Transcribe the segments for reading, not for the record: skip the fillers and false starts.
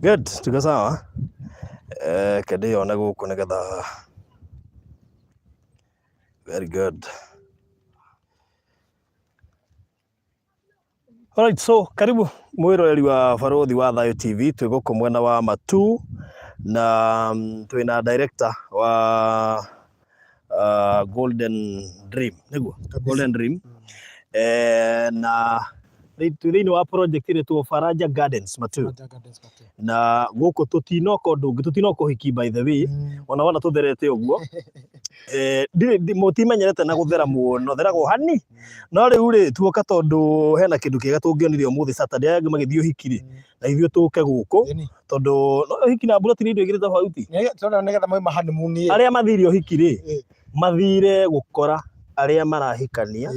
Good, tuko sawa. Reke ndĩyone gũkũ nĩgetha. Very good. Alright, so karibu mwĩroreri wa Barũthi wa Thayũ TV. Twĩ gũkũ mwena wa Matuu na twĩna director wa Golden Dream, nĩguo? Golden Dream. Na twĩ thĩinĩ wa project ĩretwo Faraja Gardens Matuu. Faraja Gardens Matuu. Na gũkũ tũtinoka ũndũ ũngĩ, tũtinoka ũhiki, by the way. Ona wona tũtherete ũguo. Mũtimenyerete na gũthera mũno, theragwo hani. No rĩu rĩ, tuoka tondũ hena kĩndũ kĩega tũngĩonire ũmũthĩ Saturday, aya angĩ magĩthiĩ ũhiki rĩ, na ithuĩ tũke gũkũ tondũ no ũhiki na mburoti nĩ indo igĩrĩ tofauti. Tondũ nĩgetha mauma honeymoon ĩ. Arĩa mathire ũhiki rĩ, mathire gũkora arĩa marahikania,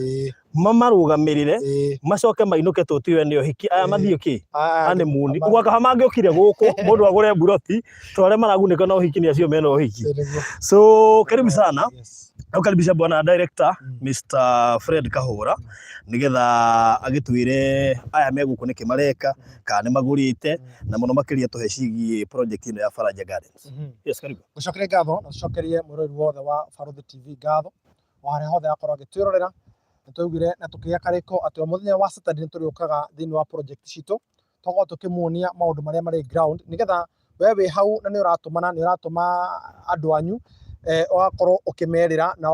mamarũgamĩrĩre, macoke mainũke tũtiwe nĩ ũhiki. Aya mathiĩ kĩ? Honeymoon. Ũguo kaba mangĩokire gũkũ, mũndũ agũre mburoti, to arĩa maragunĩka na ũhiki nĩ acio mena ũhiki. Nĩguo. So karibu sana. Nakukaribisha bwana director, Mr. Fred Kahũra, nĩgetha agĩtwĩre aya me gũkũ nĩkĩ mareka, kana nĩ magũrĩte, na mũno makĩria tũhe ciĩgiĩ project ĩno ya Faraja Gardens. Yes, karibu. Gũcokeria ngatho na tũcokerie mwĩroreri wothe wa Barũthi TV ngatho o harĩa hothe akorwo agĩtwĩrorera. Nĩ twaugire na tũkĩgĩa karĩko atĩ o mũthenya wa Saturday nĩ tũrĩũkaga thĩinĩ wa project citũ, tũgakorwo tũkĩmuonia maũndũ marĩa marĩ ground, nĩgetha we wĩ hau na nĩ ũratũmana, nĩ ũratũma andũ anyu, ũgakorwo ũkĩmerĩra na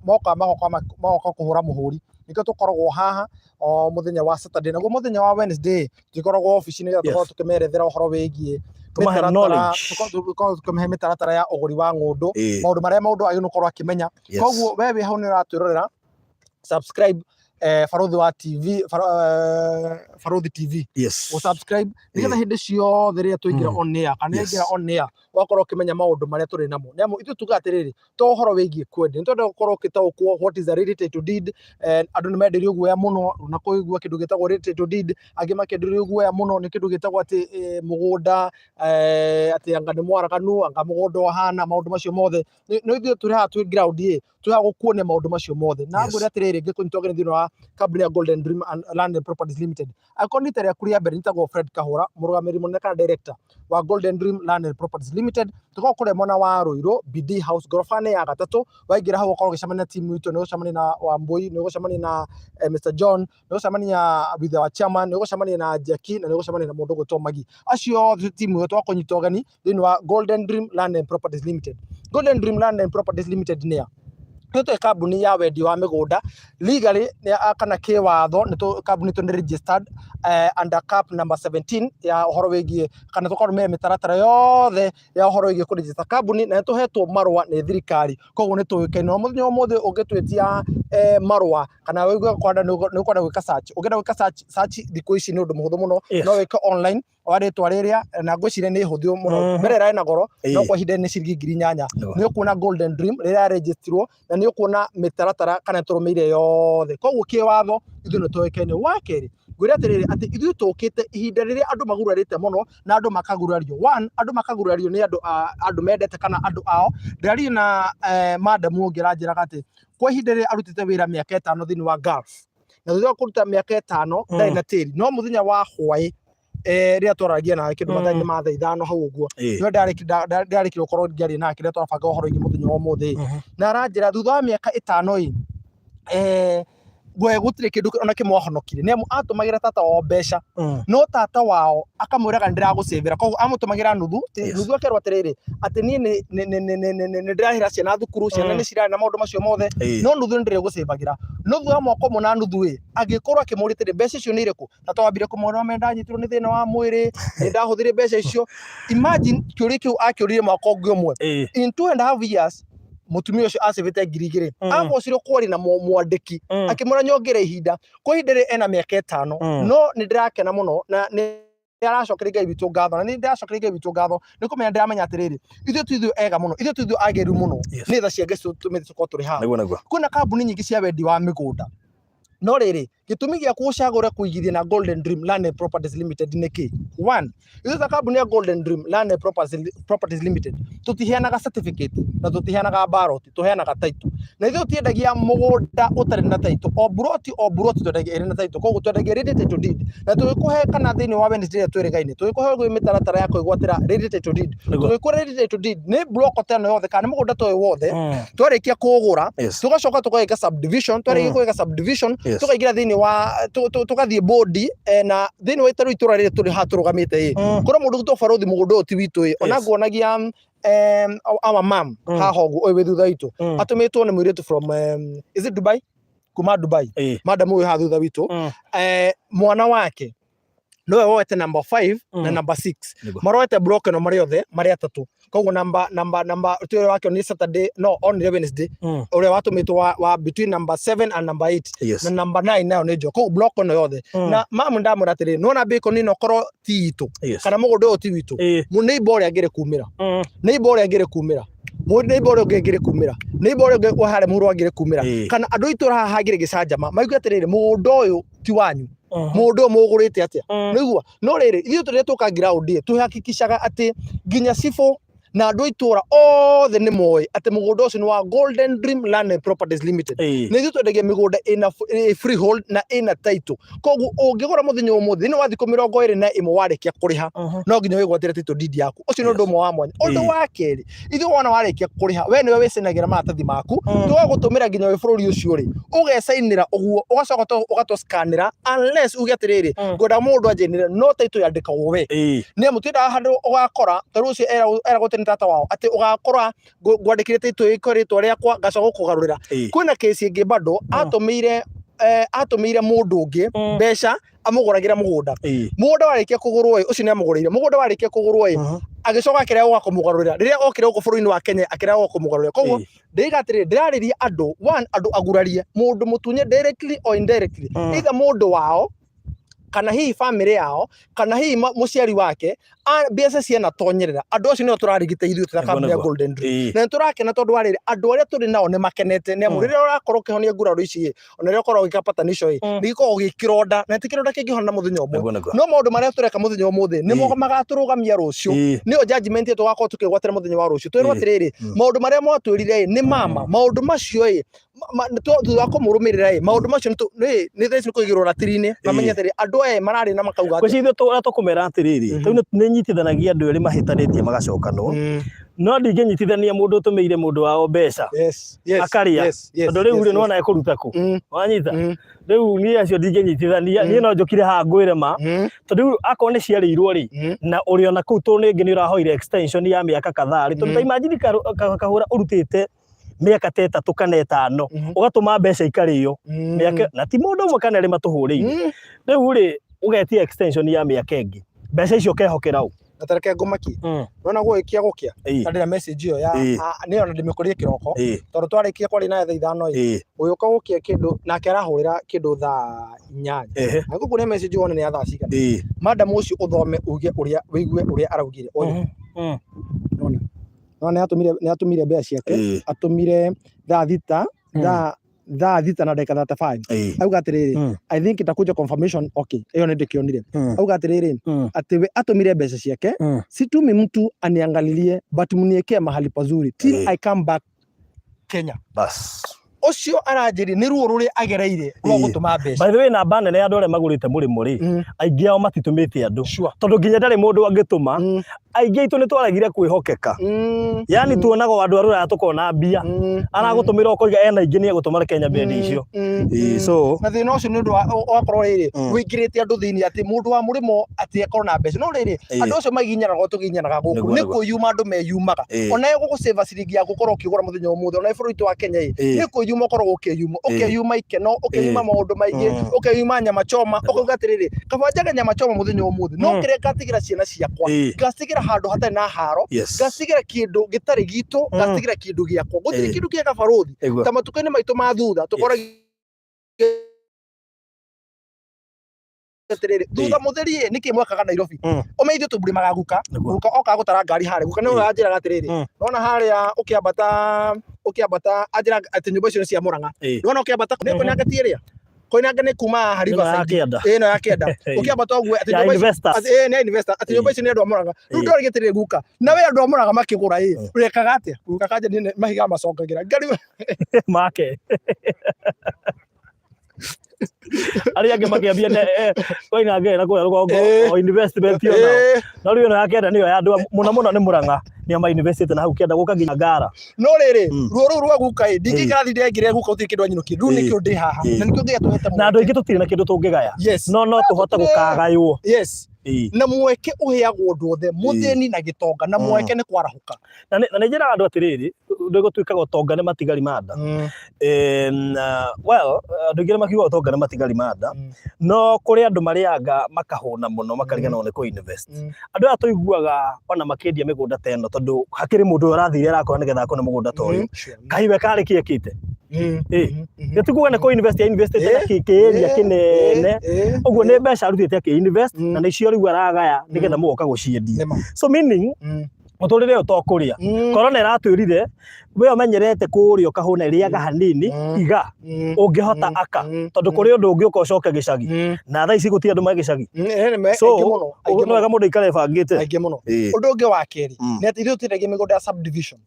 moka magoka kũhũra mũhũri. Nĩkĩo tũkoragwo haha o mũthenya wa Saturday. Naguo mũthenya wa Wednesday tũkoragwo obici nĩgetha tũkorwo tũkĩmerethera ũhoro wĩgiĩ Tũmahe mĩtaratara, knowledge. tũkorwo tũkĩmahe mĩtaratara ya ũgũri wa ng'ũndũ, maũndũ marĩa mũndũ agĩrĩirwo gũkorwo akĩmenya. Koguo we wĩ hau nĩ ũratwĩrorera, subscribe Barũthi wa TV, Barũthi TV. Ũ subscribe nĩgetha hĩndĩ ciothe rĩrĩa twaingĩra on air kana yaingĩra on air, ũgakorwo ũkĩmenya maũndũ marĩa tũrĩ namo. Nĩ amu ithuĩ tugaga atĩrĩrĩ, to ũhoro wĩgiĩ kwendia, nĩ twenda gũkorwo ũgĩtaũkwo what is a real title deed. Andũ nĩ menderio guoya mũno na kũigua kĩndũ gĩtagwo real title deed, angĩ makenderio guoya mũno nĩ kĩndũ gĩtagwo atĩ mũgũnda, atĩ anga nĩ mwaraganu, anga mũgũnda ũhana, maũndũ macio mothe. No ithuĩ tũrĩ haha twĩ ground ĩ, twĩ haha gũkuonia maũndũ macio mothe. Na ngwĩre atĩrĩrĩ, ngĩkũnyita ũgeni thĩinĩ wa kambuni ya Golden Dream and Land and Properties Limited. Angĩkorwo nĩ rita rĩaku rĩa mbere, njĩtagwo Fred Kahũra, mũrũgamĩrĩri mũnene kana director wa Golden Dream Land and Properties Limited. Tũkoragwo kũrĩa mwena wa Ruiru, BD House, ngoroba-inĩ ya gatatũ. Waingĩra hau ũkorwo ũgĩcemania na timu itũ, nĩ ũgũcemania na Wambui, nĩ ũgũcemania na Mr John, nĩ ũgũcemania with our chairman, nĩ ũgũcemania na Jackie, na nĩ ũgũcemania na mũndũ ũgwĩtwo Magi. Acio othe timu ĩyo twakũnyita ũgeni thĩinĩ wa Golden Dream Land and Properties Limited. Golden Dream Land and Properties Limited nĩ ya nĩ twĩ kambuni ya wendia wa mĩgũnda legally kana kĩwatho, nĩ kambuni itũ nĩ registered under cap number 17 ya ũhoro wĩgiĩ kana tũkarũmĩrĩra mĩtaratara yothe ya ũhoro wĩgiĩ kũregister kambuni, na nĩ tũhetwo marũa nĩ thirikari, koguo nĩ tũĩkaine. Na mũthenya ũmũthĩ ũngĩtwĩtia marũa kana ũigue kwenda nĩ ũkwenda gwĩka search, ũngĩenda gwĩka search thikũ ici nĩ ũndũ mũhũthũ mũno. No wĩke online wa rĩtwa rĩrĩa, na ngwĩciria nĩ hũthũ mũno. Mbere ĩrarĩ na goro, no kwa ihinda nĩ ciringi 8,000. Nĩ ũkuona Golden Dream rĩrĩa registerirwo, na nĩ ũkuona mĩtaratara kana tũrũmĩire yothe, koguo kĩwatho ithuĩ nĩ tũĩkaine. Wa kerĩ, ngwĩre atĩrĩrĩ, atĩ ithuĩ tũkĩte ihinda rĩrĩa andũ magurarĩte mũno na andũ makagurario. One, andũ makagurario nĩ andũ andũ mendete kana andũ ao. Ndĩraria na madam ũngĩ aranjĩraga atĩ kwa ihinda rĩrĩa arutĩte wĩra mĩaka 5 thĩinĩ wa Gulf, na thutha wa kũruta mĩaka 5 ndarĩ na tĩri. No mũthenya wa hwaĩ, rĩrĩa twaragia nawe kĩndũ mathaa-inĩ ma thaa 5 hau ũguo, no ndarĩkire gũkorwo ngĩaria nake rĩrĩa tũrabanga ũhoro wĩgiĩ mũthenya wa ũmũthĩ, na aranjĩra thutha wa mĩaka 5 ĩ, we gũtirĩ kĩndũ ona kĩmwe ahonokire, nĩ amu atũmagĩra tata wao mbeca, no tata wao akamwĩraga, "Nĩ ndĩragũcĩvĩra." Koguo amũtũmagĩra nuthu. Nuthu, akerwo atĩrĩrĩ, atĩ niĩ nĩ ndĩrahĩra ciana thukuru, ciana nĩ cirarĩa na maũndũ macio mothe, no nuthu nĩ ndĩrĩgũcĩvagĩra. No thutha wa mwaka ũmwe na nuthu ĩ, agĩkorwo akĩmũria atĩrĩ, "Mbeca icio nĩ irĩkũ?" Tata wambire kũmwĩra, "Ome ndanyitirwo nĩ thĩna wa mwĩrĩ, nĩ ndahũthĩrire mbeca icio." Imagine, kĩũria kĩu akĩũririe mwaka ũngĩ ũmwe. In 2.5 years mũtumia ũcio acĩvĩte 2,000. Agocirwo kwaria na mwandĩki, akĩmwĩra, "Nyongere ihinda." Kwa ihinda rĩrĩ ena mĩaka 5. No nĩ ndĩrakena mũno na nĩ aracokeria Ngai witũ ngatho, na nĩ ndĩracokeria Ngai witũ ngatho nĩ kũmenya, ndĩramenya atĩrĩrĩ, ithuĩ ti ithuĩ ega mũno, ithuĩ ti ithuĩ agĩrĩru mũno, nĩ tha cia Ngai tũmĩte tũkorwo tũrĩ haha. Nĩguo nĩguo. Kwĩna kambuni nyingĩ cia wendi wa mĩgũnda. No rĩrĩ, gĩtũmi gĩaku ũcagũre kũigithia na Golden Dream Land and Properties Limited nĩ kĩ? One, ithuĩ ta kambuni ya Golden Dream Land and Properties Limited tũtiheanaga certificate na tũtiheanaga ballot, tũheanaga title. Na ithuĩ tũtiendagia mũgũnda ũtarĩ na title, o buroti o buroti twendagia ĩrĩ na title, koguo twendagia ready title deed. Na tũgĩkũhe kana thĩinĩ wa Wednesday ĩrĩa twĩrĩgaine, tũgĩkũhe gwĩ mĩtaratara ya kwĩgwatĩra ready title deed. Tũgĩkũhe ready title deed nĩ block ta ĩno yothe kana nĩ mũgũnda ta ũyũ wothe, twarĩkia kũũgũra tũgacoka tũgagĩka subdivision, twarĩkia gwĩka subdivision tũkaingĩra thĩinĩ wa tũgathiĩ bodi na thĩinĩ wa tarĩu itũra rĩrĩ tũrĩ haha tũrũgamĩte ĩ, korwo mũndũ ũgwĩtwo barũthi mũgũnda ũyũ ti witũ ĩ, ona nguonagia our mom haha ũguo ũyũ wĩ thutha witũ, atũmĩtwo nĩ mũirĩtu from is it Dubai, kuma Dubai, madam ũyũ haha thutha witũ, mwana wake nowe woete number 5 na number 6, maroete block ĩno marĩ othe marĩ atatũ. Koguo number ti ũrĩa wake nĩ Saturday, no onire Wednesday, ũrĩa watũmĩtwo wa between number 7 and number 8 na number 9 nayo nĩ njo, koguo block ĩno yothe. Na mamu ndamwĩra atĩrĩ, nĩwona bacon ĩno korwo ti itũ kana mũgũnda ũyũ ti witũ, neighbor ũrĩa angĩrĩ kumĩra, neighbor ũrĩa angĩrĩ kumĩra, neighbor ũrĩa ũngĩ angĩrĩ kumĩra, neighbor ũrĩa ũngĩ wa harĩa mũhuro angĩrĩ kumĩra, kana andũ a itũra haha hangĩrĩ gĩcanjama maigue atĩrĩrĩ, mũgũnda ũyũ ti wanyu, mũndũ ũyũ mũgũrĩte atĩa? Nĩigua? No rĩrĩ, ithuĩ tũrĩa tũka ground ĩ, tũhakikishaga atĩ nginya cibũ na andũ a itũra othe nĩ moĩ atĩ mũgũnda ũcio nĩ wa Golden Dream Land and Properties Limited. Na ithuĩ twendagia mĩgũnda ĩna freehold na ĩna title, koguo ũngĩgũra mũthenya ũmũthĩ, thĩinĩ wa thikũ 21 warĩkia kũrĩha, no nginya wĩgwatĩre title deed yaku. Ũcio nĩ ũndũ ũmwe wa mwanya. Ũndũ wa kerĩ, ithuĩ wona warĩkia kũrĩha, we nĩwe wĩcainagĩra maratathi maku, tũgagũtũmĩra nginya wĩ bũrũri ũcio rĩ, ũgecainĩra ũguo, ũgacoka ũgatũscanĩra, unless uge atĩrĩrĩ, ngwenda mũndũ anjainĩre, no title yandĩkagwo we. Nĩ amu twendaga handũ ũgakora ta rĩu ũcio eragwo atĩ nĩ tata wao, atĩ ũgakora ngwandĩkire title ĩko rĩtwa rĩakwa, ngacoka gũkũgarũrĩra. Kwĩna kesi ĩngĩ bado, atũmĩire mũndũ ũngĩ mbeca amũgũragĩra mũgũnda. Mũgũnda warĩkia kũgũrwo ĩ, ũcio nĩ amũgũrĩire mũgũnda, warĩkia kũgũrwo ĩ, agĩcoka akĩrega gũka kũmũgarũrĩra. Rĩrĩa okire gũkũ bũrũri-inĩ wa Kenya, akĩrega gũka kũmũgarũrĩra. Koguo ndĩiga atĩrĩrĩ, ndĩrarĩria andũ one, andũ agurarie, mũndũ mũtunye directly or indirectly, either mũndũ wao kana hihi family yao kana hihi mũciari wake, mbeca cianatonyerera andũ acio nĩo tũrarigita ithuĩ ta kambuni ya Golden Dream. Na nĩ tũrakena tondũ wa rĩrĩ, andũ arĩa tũrĩ nao nĩ makenete, nĩ amu rĩrĩa ũrakorwo ũkĩhonia nguraro ici ĩ, ona rĩrĩa ũkoragwo ũgĩka patanisho ĩ, nĩ gĩkoragwo gĩ kĩronda, na ti kĩronda kĩngĩhona na mũthenya ũmwe, no maũndũ marĩa tũreka mũthenya ũmũthĩ nĩmo magatũrũgamia rũciũ. Nĩyo judgment ĩyo tũgakorwo tũkĩgwatĩra mũthenya wa rũciũ, twĩrwo atĩrĩrĩ, maũndũ marĩa mwatwĩrire ĩ nĩ mama, maũndũ macio ĩ, thutha wa kũmũrũmĩrĩra ĩ, maũndũ macio nĩ thaa ici nĩ kũigĩrwo ratiri-inĩ, mamenye atĩrĩ, andũ aya mararĩ na makauga atĩa. Ngwĩciria ithuĩ ũrĩa tũkũmera atĩrĩrĩ, rĩu nĩ nyitithanagia andũ erĩ mahĩtanĩtie magacokanwo, no ndingĩnyitithania mũndũ ũtũmĩire mũndũ wao mbeca akarĩa, tondũ rĩu rĩ, nĩwona ekũruta kũ? Wanyita? Rĩu niĩ acio ndingĩnyitithania, niĩ no njũkire haha ngwĩre ma, tondũ rĩu akorwo nĩ ciarĩirwo rĩ, na ũrĩ ona kũu tondũ rĩngĩ nĩ ũrahoire extension ya mĩaka kadhaa rĩ, tondũ ta imagine kahũra ũrutĩte mĩaka ta 3 kana 5, ũgatũma mbeca ikarĩo mĩaka, na ti mũndũ ũmwe kana erĩ matũhũrĩire. Rĩu rĩ, ũgetia extension ya mĩaka ĩngĩ, mbeca icio ũkehokera ũ? Na tareke ngũmakie, nona gũgĩkia gũkĩa, na ndĩna message ĩyo ya nĩyo na ndĩmĩkorire kĩroko, tondũ twarĩkia kwaria naye thaa 5 ĩ, ũgĩũka gũkia kĩndũ nake arahũrĩra kĩndũ thaa 8. Angĩkũnia message wone nĩ ya thaa cigana. Madam ũcio ũthome uge ũrĩa wĩigue ũrĩa araugire ũyũ. Nona nona nĩ atũmire mbeca ciake, atũmire thaa 6, thaa 6 na ndagĩka 35. Auga atĩrĩrĩ, "I think itakuja confirmation." Okay, ĩyo nĩ ndĩkĩonire. Auga atĩrĩrĩ, atĩ we atũmire mbeca ciake, "Situmi mtu aniangalilie, but mniekee mahali pazuri till I come back Kenya." Bas. Ũcio aranjĩria nĩ ruo rũrĩa agereire rwa gũtũma mbeca. By the way, namba nene ya andũ arĩa magũrĩte mũrĩmo rĩ, aingĩ ao matitũmĩte andũ, tondũ nginya ndarĩ mũndũ angĩtũma. Aingĩ aitũ nĩ twaragire kwĩhokeka, yani tuonaga o andũ a rũraya tũkona mbia, aragũtũmĩra ũkoiga ena ingĩ nĩ egũtũma Kenya mbendi icio. So Na thĩna ũcio nĩ ũndũ ũgakorwo rĩrĩ, wĩingĩrĩte andũ thĩinĩ atĩ mũndũ wa mũrĩmo atĩ akorwo na mbeca, no rĩrĩ, andũ acio maginyanaga o tũginyanaga gũkũ, nĩ kwĩyuma andũ meyumaga. Ona gũgũcĩva ciringi yaku ũkorwo ũkĩgũra mũthenya ũmũthĩ, ona bũrũri witũ wa Kenya ĩ, nĩ kwĩyuma ũkoragwo ũkĩyuma, ũkeyuma ikeno, ũkeyuma maũndũ maingĩ, ũkeyuma nyama choma, ũkauga atĩrĩrĩ, kaba njage nyama choma mũthenya ũmũthĩ, no kĩrĩa ngatigĩra ciana ciakwa, ngacitigĩra handũ hatarĩ na haro, ngacitigĩra kĩndũ gĩtarĩ gitũ, ngacitigĩra kĩndũ gĩakwa. Gũtirĩ kĩndũ kĩega barũthi ta matukũ-inĩ maitũ ma thutha tũkoragio atĩrĩrĩ, thutha mũtheri ĩ, nĩkĩ mwekaga Nairobi? Ũmenye ithuĩ tũmũrĩmaga guka. Guka okaga gũtara ngari harĩa, guka nĩwe anjĩraga atĩrĩrĩ, nona harĩa ũkĩambata anjĩraga atĩ nyũmba icio nĩ cia Mũrang'a. Nĩwona ũkĩambata nĩ kũnyangatie ĩrĩa Koinange nĩ kuma haha Ĩno ya Riverside kĩanda. ĩno ya kĩanda ũkĩambata ũguo atĩ Ya nyũmba ici investors. atĩ ĩ, nĩ ya investor atĩ nyũmba ici nĩ andũ a Mũrang'a rĩu ndorĩgie atĩrĩrĩ guka na we andũ a Mũrang'a makĩgũra ĩ ũrekaga atĩa guka kanja niĩ mahiga macongagĩra ngariũ Make. Arĩa angĩ makĩambia Koinange na kũrĩa rũgongo o investment o nao. No rĩu ĩno ya kĩanda nĩyo ya andũ mũno mũno nĩ Mũrang'a nĩo ma investĩte na hau kĩanda gũka nginya Ngara. No rĩrĩ ruo rũu rwa guka ĩ ndingĩikara thi ndĩraingĩrĩra guka gũtirĩ kĩndũ anyinũkie rĩu nĩkĩo ndĩ haha na nĩkĩo ngai atũhete Na andũ aingĩ tũtirĩ na kĩndũ tũngĩgaya. Yes. No no tũhote gũkagaywo. Yes. Na mweke ũheagwo andũ othe mũthĩni na gĩtonga na mweke nĩ kwarahũka. Na nĩ njĩraga andũ atĩrĩrĩ, nĩ gũtuĩkaga ũtonga nĩ matigari ma nda. Well, andũ aingĩ nĩ makiugaga ũtonga nĩ matigari ma nda, no kũrĩ andũ marĩanga makahũna mũno makariganĩrwo nĩ kũ invest. Andũ aya tũiguaga ona makĩendia mĩgũnda ta ĩno tondũ hakĩrĩ mũndũ ũyũ ũrathire arakora nĩgetha akone mũgũnda ta ũyũ. Kaĩ we karĩ kĩ ekĩte? Nĩ ti kuga nĩ kũ invest ya investĩte na kĩ area kĩnene. Ũguo nĩ mbeca arutĩte akĩ invest na nĩcio rĩu aragaya nĩgetha mũgoka gũciendia. So meaning mũtũrĩre ũyũ to kũrĩa. Corona ĩratwĩrire we ũmenyerete kũrĩa ũkahũna rĩaga hanini iga ũngĩhota aka tondũ kũrĩ ũndũ ũngĩ ũka ũcoke gĩcagi na thaa ici gũtirĩ andũ me gĩcagi. So nĩ wega mũndũ aikare ebangĩte. Aingĩ mũno. Ũndũ ũngĩ wa kerĩ nĩ atĩ ithuĩ tũtiendagia mĩgũnda ya subdivision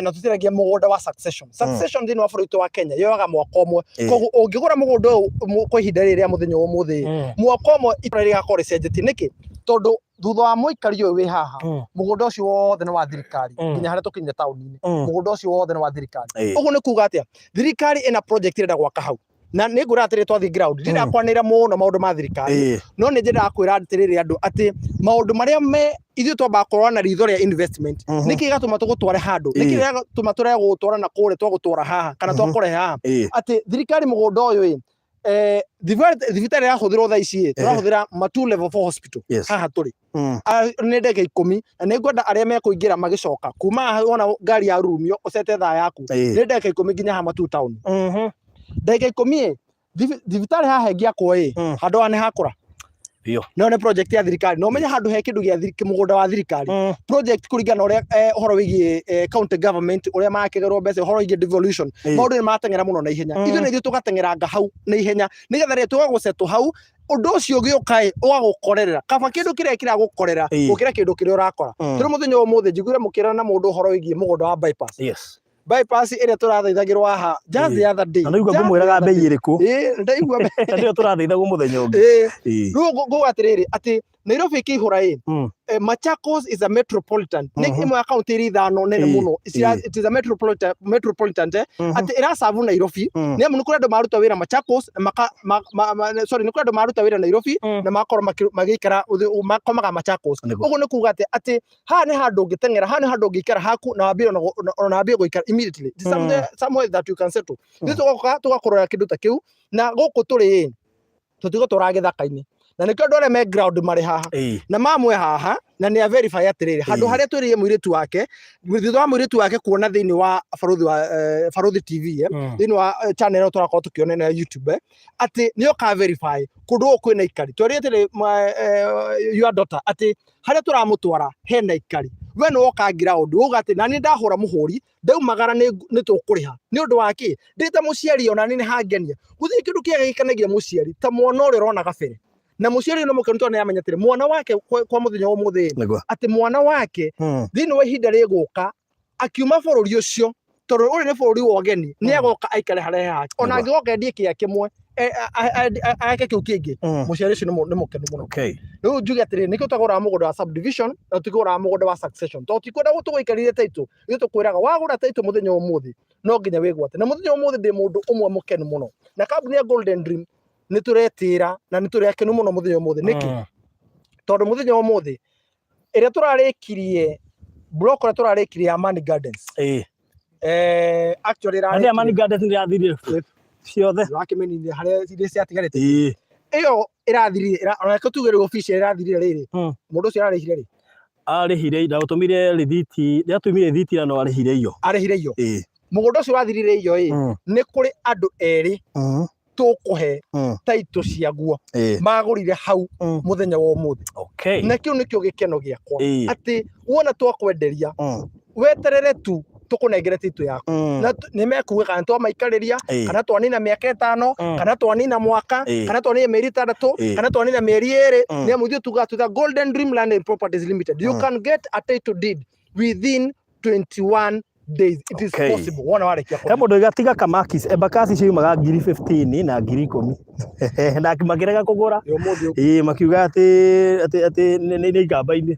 na tũtiendagia mũgũnda wa succession. Succession thĩinĩ wa bũrũri witũ wa Kenya yoyaga mwaka ũmwe. Koguo ũngĩgũra mũgũnda ũyũ kwa ihinda rĩrĩ rĩa mũthenya wa ũmũthĩ, mwaka ũmwe itũra rĩgakorwo rĩcenjetie. Nĩkĩ? Tondũ thutha wa mũikari ũyũ wĩ haha, mũgũnda ũcio wothe nĩ wa thirikari nginya harĩa tũkinyire taũni-inĩ, mũgũnda ũcio wothe nĩ wa thirikari. Ũguo nĩ kuga atĩa? Thirikari ĩna project ĩrenda gwaka hau. Na nĩ ngwĩra atĩrĩ twathiĩ ground, ndirenda kwanĩrĩra mũno maũndũ ma thirikari, no nĩ nyendaga kwĩra atĩrĩrĩ andũ atĩ maũndũ marĩa me ithuĩ twambaga kũrora na ritho rĩa investment. Nĩkĩ gĩgatũma tũgũtware handũ? Nĩkĩ gĩgatũma tũrege gũgũtwara na kũrĩa twagũtwara haha kana twakũrehe haha? Atĩ thirikari mũgũnda ũyũ ĩ, thibitarĩ ĩrahũthĩrwo thaa ici ĩ, tũrahũthĩra Matuu level 4 hospital haha tũrĩ. Nĩ ndagĩka 10 na nĩ ngwenda arĩa mekũingĩra magĩcoka kuma haha wona ngari ya rurumio ũcete thaa yaku nĩ ndagĩka 10 nginya haha Matuu town. Ndagĩka 10 ĩ, thibitarĩ haha ĩngĩakwo ĩ, handũ haha nĩ hakũra. Biũ. No nĩ project ya thirikari no ũmenye handũ he kĩndũ gĩa mũgũnda wa thirikari project kũringana na ũrĩa ũhoro wĩgiĩ county government ũrĩa marakĩgerwo mbeca ũhoro wĩgiĩ devolution maũndũ nĩ marateng'era mũno na ihenya. Ithuĩ nĩ ithuĩ tũgateng'eranga hau na ihenya nĩgetha rĩrĩa tũgagũcetwo hau ũndũ ũcio ũgĩũka ĩ ũgagũkorerera kaba kĩndũ kĩrĩa kĩragũkorera gũkĩra kĩndũ kĩrĩa ũrakora. Tondũ mũthenya wa ũmũthĩ njiguire mũkĩrana na mũndũ ũhoro wĩgiĩ mũgũnda wa bypass. Bypass ĩrĩa tũrathaithagĩrwo haha just the other day. Na nĩigua ngũmwĩraga bei ĩrĩkũ. Ndaigua. Na nĩyo tũrathaithagwo mũthenya ũngĩ. Rĩu nguga atĩrĩrĩ atĩ Nairobi ĩkĩihũra ĩ, Machakos is a metropolitan. Nĩ ĩmwe ya kaunti iria ithano nene mũno. It is a metropolitan atĩ ĩracabu Nairobi. Nĩ amu nĩ kũrĩ andũ maruta wĩra Machakos sorry, nĩ kũrĩ andũ maruta wĩra Nairobi na magakorwo magĩikara makomaga Machakos. Ũguo nĩ kuga atĩ atĩ haha nĩ handũ ũngĩteng'era, haha nĩ handũ ũngĩikara haku na wambie ona wambie gũikara immediately. It's somewhere that you can settle. Ithuĩ tũgoka tũgakũrora kĩndũ ta kĩu na gũkũ tũrĩ ĩ, tũtigũtũraga gĩthaka-inĩ. Na nĩkĩo andũ arĩa me ground marĩ haha. Na mamwe haha na nĩ a verify atĩrĩrĩ handũ harĩa twĩrĩire mũirĩtu wake thutha wa mũirĩtu wake kuona thĩinĩ wa Barũthi wa Barũthi TV thĩinĩ wa channel ĩno tũrakorwo tũkĩona ĩno ya YouTube atĩ nĩ oka verify kũndũ gũkũ kwĩna ikari. Twerire atĩrĩ your daughter atĩ harĩa tũramũtwara hena ikari. We nĩ woka ground wauga atĩ nani ndahũra mũhũri ndaumagara nĩ tũkũrĩha. Nĩ ũndũ wa kĩ? Ndĩ ta mũciari ona niĩ nĩ hangenia. Gũtirĩ kĩndũ kĩega gĩkenagia mũciari ta mwana ũrĩa ũrona gabere. Na mũciari ũyũ nĩ mũkenu tondũ nĩ aramenya atĩrĩ mwana wake kwa mũthenya wa ũmũthĩ atĩ mwana wake thĩinĩ wa ihinda rĩgũka akiuma bũrũri ũcio tondũ ũyũ nĩ bũrũri wa ũgeni nĩ agoka aikare harĩa he hake. Ona angĩgoka endie kĩea kĩmwe ake kĩu kĩngĩ mũciari ũcio nĩ mũkenu mũno. Rĩu njuge atĩrĩrĩ nĩkĩo tũtagũraga mũgũnda wa subdivision na tũtigũraga mũgũnda wa succession tondũ tũtikwenda tũgũikarĩrie title. Ithuĩ tũkwĩraga wagũra title mũthenya wa ũmũthĩ no nginya wĩgwate. Na mũthenya wa ũmũthĩ ndĩ mũndũ ũmwe mũkenu mũno. Na kambuni ya Golden Dream nĩ tũretĩĩra na nĩ tũrĩ akenu mũno mũthenya wa ũmũthĩ. Nĩkĩ? Tondũ mũthenya wa ũmũthĩ ĩrĩa tũrarĩkirie block ĩrĩa tũrarĩkirie ya Amani Gardens. Actually Na nĩ Amani Gardens nĩ ĩrathirire ciothe. Ũrakĩmĩninire harĩa iria ciatigarĩte. Ĩyo ĩrathirire, ona reke tuge rĩu official ĩrathirire rĩrĩ. Mũndũ ũcio ararĩhire rĩ? Arĩhire, ndagũtũmire rĩthiti, ndĩratũmire rĩthiti na no arĩhire iyo. Arĩhire iyo. Mũgũnda ũcio ũrathirire iyo ĩ, nĩ kũrĩ andũ erĩ tũkũhe title ciaguo magũrire hau mũthenya wa ũmũthĩ. Na kĩu nĩkĩo gĩkeno gĩakwa. Atĩ wona twakwenderia, weterere tu. Tũkũnengere title yaku. Na nĩ mekuga kana twamaikarĩria, kana twanina mĩaka 5, kana twanina mwaka, kana twanina mĩeri 6, kana twanina mĩeri 2. Nĩ amu ithuĩ tugaga to the Golden Dream Land and Properties Limited, you can get a title deed within 21 days. It is possible wona warĩkia He kũrĩha. Mũndũ gatiga kamakis Embakasi ciumaga ngiri 15 na ngiri 10 na makĩrega kũgũra. Ĩ, ũmũthĩ ũguo. Ĩĩ, makiuga atĩ nĩ ikamba-inĩ.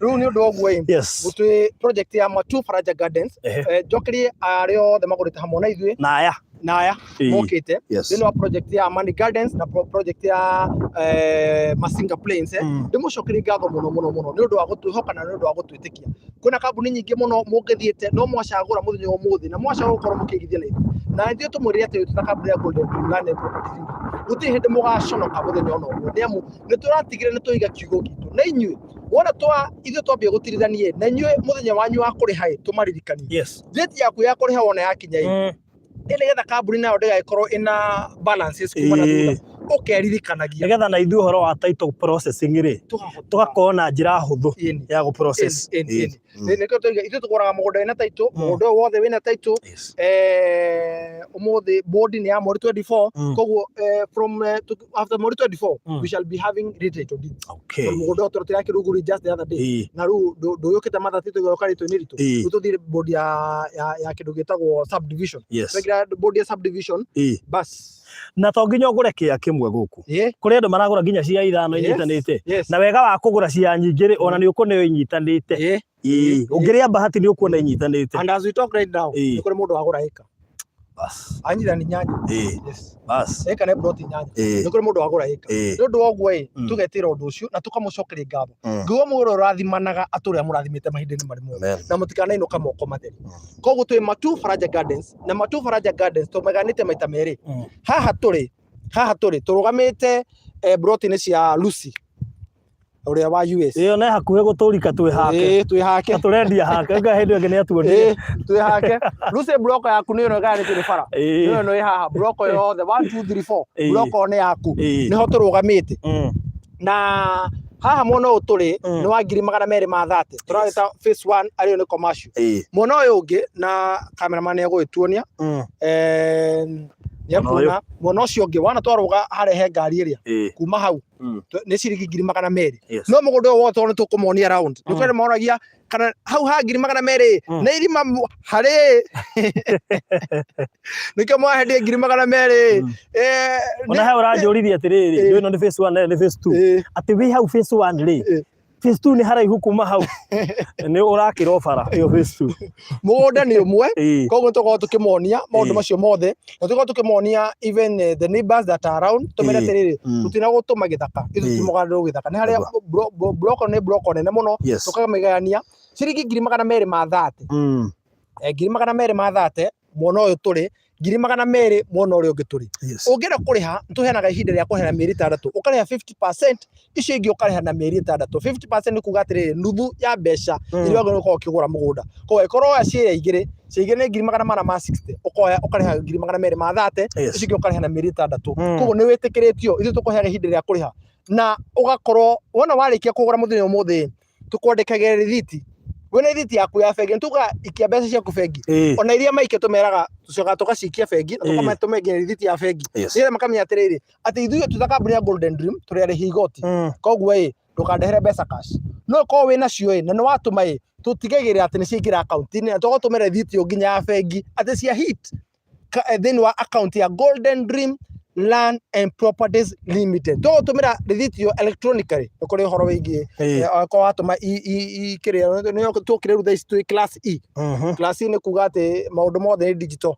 Rĩu nĩ ũndũ wa ũguo ĩ, twĩ project ya Matu Faraja Gardens. Njokerie arĩa othe magũrĩte hamwe na ithuĩ Na aya na aya mokĩte thĩinĩ wa project ya Amani Gardens na project ya Masinga Plains. Ndĩmũcokerie ngatho mũno mũno mũno nĩ ũndũ wa gũtwĩhoka na nĩ ũndũ wa gũtwĩtĩkia. Kwĩna kambuni nyingĩ mũno mũngĩthiĩte, no mwacagũra mũthenya wa ũmũthĩ na mwacagũra gũkorwo mũkĩigithia na ithuĩ, na ithuĩ tũmwĩrire atĩ twĩ ta kambuni ya Golden Dream Land and Properties Limited, gũtirĩ hĩndĩ mũgaconoka mũthenya ona ũmwe, nĩ amu nĩ tũratigĩrĩra nĩ twaiga kiugo gitũ na inyuĩ. Wona twa ithuĩ twambia gũtirithania na inyuĩ, mũthenya wanyu wa kũrĩha ĩ, tũmaririkanie date yaku ya kũrĩha wona yakinya ĩ, ĩ nĩgetha kambuni nayo ndĩgagĩkorwo ĩna balances kuma na thutha, ũkeririkanagia. Nĩgetha na ithuĩ ũhoro wa title processing rĩ, tũkahota tũgakorwo na njĩra hũthũ ya gũ process. Ĩni. Nĩkĩo tũiga ithuĩ tũgũraga mũgũnda wĩna title. Mũgũnda ũyũ wothe wĩna title. Ũmũthĩ board nĩ ya mweri 24. Koguo from after mweri 24 we shall be having written title deeds. Tondũ mũgũnda ũyũ tũrĩa kĩruguri just the other day, na rĩu ndũyũkĩte mathatĩ tũgĩoka rĩtũ-inĩ ritũ. Rĩu tũthire board ya kĩndũ gĩtagwo subdivision. Twekĩra board ya subdivision, bas. Na to nginya ũgũre kĩa kĩmwe gũkũ. Kũrĩ andũ maragũra nginya cia ithano inyitanĩte. Na wega wa kũgũra cia nyingĩ rĩ, ona nĩ ũkũneo inyitanĩte. Ũngĩrĩa bahati nĩ ũkuona inyitanĩte. And as we talk right now, nĩ kũrĩ mũndũ wagũra ĩka. Bas. Anyithani 8. Bas. Ĩka nĩ plot 8. Nĩ kũrĩ mũndũ wagũra ĩka. Nĩ ũndũ wa ũguo ĩ, tũgetĩra ũndũ ũcio na tũkamũcokeria ngatho. Ngiuga mũndũ ũrathimanaga atũrĩa mũrathimĩte mahinda-inĩ marĩ mothe. Na mũtikanainũka moko matheri. Koguo twĩ Matu Faraja Gardens, na Matu Faraja Gardens tũmeganĩte maita merĩ. Haha tũrĩ tũrũgamĩte broti-inĩ cia Lucy ũrĩa wa US. Ĩyo nĩ hakuhĩ gũtũrika twĩ hake. Ĩĩ, twĩ hake. Na tũrendia hake nga hĩndĩ ĩngĩ nĩ atuonire. Ĩĩ, twĩ hake. Lucy, bloko yaku nĩ ĩno ĩgayanĩtio nĩ bara. Nĩ ĩno ĩ haha, bloko yothe 1 2 3 4. Bloko nĩ yaku. Nĩho tũrũgamĩte. Na haha mwena ũyũ tũrĩ nĩ wa 230,000, tũrawĩta phase 1, arĩyo nĩ commercial. Mwena ũyũ ũngĩ, na cameraman nĩ egũgĩtuonia, nĩ ekuona mwena ũcio ũngĩ wana twarũga harĩa he ngari ĩrĩa kuma hau nĩ ciringi 200,000. No mũgũnda ũyũ wothe nĩ tũkũmonia round, nĩ kũrĩ moragia kana hau ha 200,000 nĩ irima harĩ nĩkĩo mwahendie 200,000. Ona he ũranjũririe atĩrĩrĩ, ndũĩ ĩno nĩ phase 1 na ĩno nĩ phase 2, atĩ wĩ hau phase 1 rĩ, phase 2 nĩ haraihu kuma hau, nĩ ũrakĩra o bara ĩyo phase 2. Mũgũnda nĩ ũmwe. Koguo tũkorwo tũkĩmonia maũndũ macio mothe, na tũkorwo tũkĩmonia even the neighbors that are around, tũmere atĩrĩrĩ, tũtina gũtũma gĩthaka ithuĩ, tũtimũgandĩrwo gĩthaka, nĩ harĩa bloko nĩ bloko nene mũno. Tũkamĩgayania ciringi 230,000. 230,000 mwena ũyũ tũrĩ, 200,000 mwena ũrĩa ũngĩ tũrĩ. Ũngĩenda kũrĩha, tũheanaga ihinda rĩa kũrĩha na mĩeri 6, ũkarĩha 50%, icio ingĩ ũkarĩha na mĩeri 6. 50% nĩ kuga atĩrĩrĩ, nuthu ya mbeca iria wagĩrĩirwo gũkorwo ũkĩgũra mũgũnda. Koguo ĩkorwo woya ciĩrĩa igĩrĩ, cia igĩrĩ nĩ 460,000, ũkoya ũkarĩha 230,000, icio ingĩ ũkarĩha na mĩeri 6. Koguo nĩ wĩtĩkĩrĩtio, ithuĩ tũkũheaga ihinda rĩa kũrĩha na ũgakorwo wona warĩkia kũgũra mũthenya ũmũthĩ, tũkwandĩkagĩra rĩthiti, wĩna rĩthiti yaku ya bengi, nĩtugaga ikia mbeca ciaku bengi. Ona iria maikia tũmeraga tũcokaga tũgacikia bengi na tũkamengera rĩthiti ya bengi, nĩgetha makamenya atĩrĩrĩ, atĩ ithuĩ twĩ ta kambuni ya Golden Dream tũrĩ arĩhi igoti. Koguo ĩ, ndũkandehere mbeca cash, no ũkorwo wĩ nacio ĩ, na nĩ watũma ĩ, tũtigagĩrĩra atĩ nĩ ciaingĩra akaunti-inĩ, na tũgatũmĩra rĩthiti ĩyo nginya ya bengi atĩ cia hit thĩinĩ wa account ya Golden Dream Land and Properties Limited. Tũgũtũmĩra rĩthiti ĩyo electronically, nĩ kũrĩ ũhoro wĩgiĩ okorwo watũma kĩrĩa nĩyo tũkire rĩu thaa ici twĩ class E. Class E nĩ kuga atĩ maũndũ mothe nĩ digital.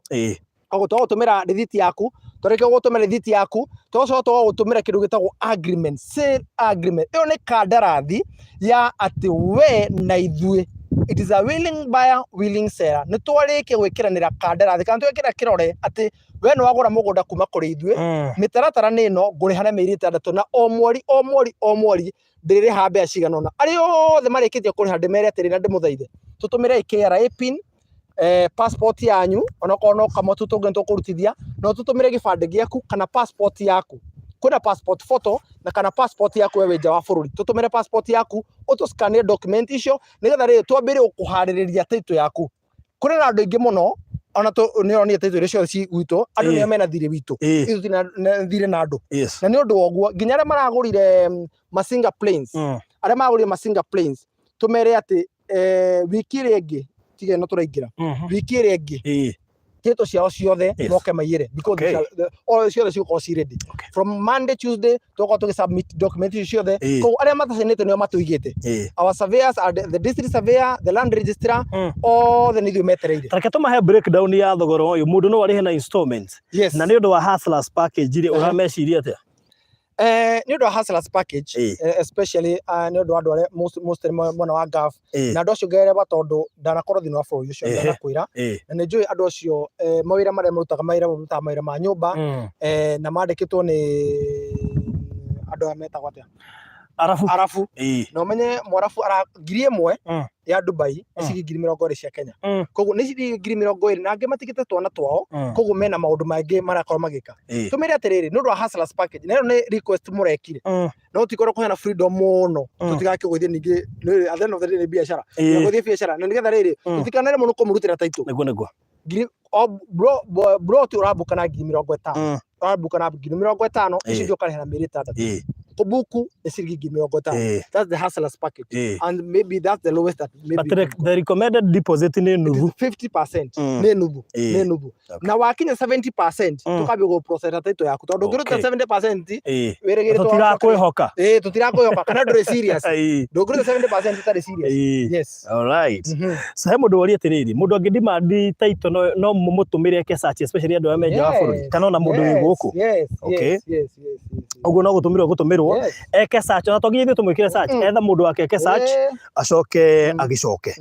Koguo tũgũtũmĩra rĩthiti yaku, twarĩkia gũgũtũmĩra rĩthiti yaku, tũgacoka tũgagũtũmĩra kĩndũ gĩtagwo agreement, sale agreement. Ĩyo nĩ kandarathi ya atĩ we na ithuĩ, it is a willing buyer, willing seller. Nĩ twarĩkia gwĩkĩranĩra kandarathi kana twekĩra kĩrore atĩ we nĩ wagũra mũgũnda kuma kũrĩ ithuĩ. Mĩtaratara nĩ ĩno, ngũrĩha na mĩeri 6, na o mweri o mweri o mweri ndĩrĩrĩha mbeca cigana ũna. Arĩa othe marĩkĩtie kũrĩha, ndĩmere atĩrĩ na ndĩmũthaithe, tũtũmĩrei KRA PIN, passport yanyu, onokorwo no kamwe tu tũngĩ tũkũrutithia, no tũtũmĩre gĩbandĩ gĩaku kana passport yaku. Kwĩna passport photo na kana passport yaku we wĩ nja wa bũrũri, tũtũmĩre passport yaku, ũtũscanie document icio nĩgetha rĩrĩ twambĩrĩrie gũkũharĩrĩria title yaku. Kũrĩ na andũ aingĩ mũno ona nĩ onire title iria ciothe ci gwitũ, andũ nĩo mena thirĩ witũ, ithuĩ tũtirĩ na thirĩ na andũ. Na nĩ ũndũ wa ũguo nginya arĩa maragũrire Masinga Plains, arĩa maragũrire Masinga Plains, tũmere atĩ wiki ĩrĩa ĩngĩ, tiga ĩno tũraingĩra, wiki ĩrĩa ĩngĩ title ciao ciothe moke maiyĩre because all ciothe cigũkorwo ci ready. From Monday, Tuesday tũgũkorwo tũgĩ submit document icio ciothe. Koguo arĩa matacainĩte nĩo matũigĩte. Our surveyors are the district surveyor, the land registrar, othe nĩ ithuĩ metereire. Reke tũmahe breakdown ya thogora ũyũ, mũndũ no arĩhe na installments? Yes. Na nĩ ũndũ wa hustlers package rĩ, ũrameciria atĩa? Nĩ ũndũ wa hustlers package, especially nĩ ũndũ wa andũ arĩa mostly mwena wa Gulf na andũ acio ngerewa, tondũ ndanakorwo thĩinĩ wa bũrũri ũcio, ndanakwĩra, na nĩ njũĩ andũ acio, mawĩra marĩa marutaga, mawĩra ma nyũmba, na mandĩkĩtwo nĩ andũ aya metagwo atĩa? Arabu. Arabu. Na ũmenye mwarabu ara 1000 ya Dubai nĩ ciringi 20,000 cia Kenya. Koguo nĩ ciringi 20,000, na angĩ matigĩte twana twao. Koguo mena maũndũ maingĩ marakorwo magĩka. Tũmĩre atĩrĩrĩ, nĩ ũndũ wa hustlers package, na ĩno nĩ request mũrekire, no tikorwo kũheana freedom mũno, tũtigakĩgũithie ningĩ at the end of the day nĩ biacara, gũthiĩ biacara, na nĩgetha rĩrĩ tũtikanere mũno kũmũrutĩra title. Nĩguo nĩguo. Ngiri o bro bro ti ũrambuka na 50,000, ũrambuka na 50,000 icio ingĩ ũkarĩha na mĩeri 6. Kũbuku nĩ ciringi 50,000. That's the hustlers package, and maybe that's the lowest that maybe But the recommended deposit nĩ it is nuthu. 50%. Nĩ nuthu. Nĩ nuthu. Na wakinya 70%, tũkambia gũ-process title yaku, tondũ ũngĩruta 70% wĩrĩgĩrĩtwo Tũtirakwĩhoka. Ĩĩ, tũtirakwĩhoka kana ndũrĩ serious. Ndũngĩruta 70% ũtarĩ serious. Yes. All right. So he mũndũ woria atĩrĩrĩ, mũndũ angĩ demand title no mũmũtũmĩre eke search, especially andũ arĩa me nja wa bũrũri kana ona mũndũ wĩ gũkũ? Yes. Yes. Ũguo no gũtũmĩrwo gũtũmĩrwo eke search, ona to nginya ithuĩ tũmwĩkĩre search, etha mũndũ wake eke search, acoke agĩcoke.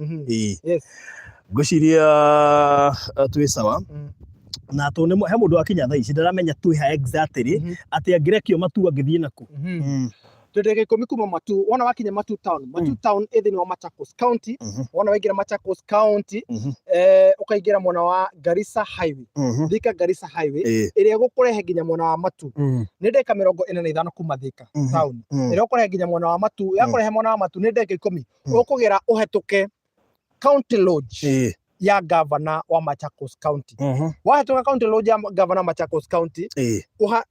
Ngwĩciria twĩ sawa. Na tũ nĩ he mũndũ wakinya thaa ici ndaramenya twĩ ha exactly, atĩ angĩrekio Matu angĩthiĩ naku? Twĩ ndagĩka 10 kuma Matu. Wona wakinya Matu town, Matu town ĩ thĩinĩ wa Machakos County. Wona waingĩra Machakos County, ũkaingĩra mwena wa Garissa Highway, Thika Garissa Highway, ĩrĩa ĩgũkũrehe nginya mwena wa Matu. Nĩ ndagĩka 45 kuma Thika town, ĩrĩa ũkũrehe nginya mwena wa Matu. Yakũrehe mwena wa Matu nĩ ndagĩka 10. Ũkũgera ũhetũke County Lodge ya governor wa Machakos County. Wahĩtũka County Lodge ya governor wa Machakos County,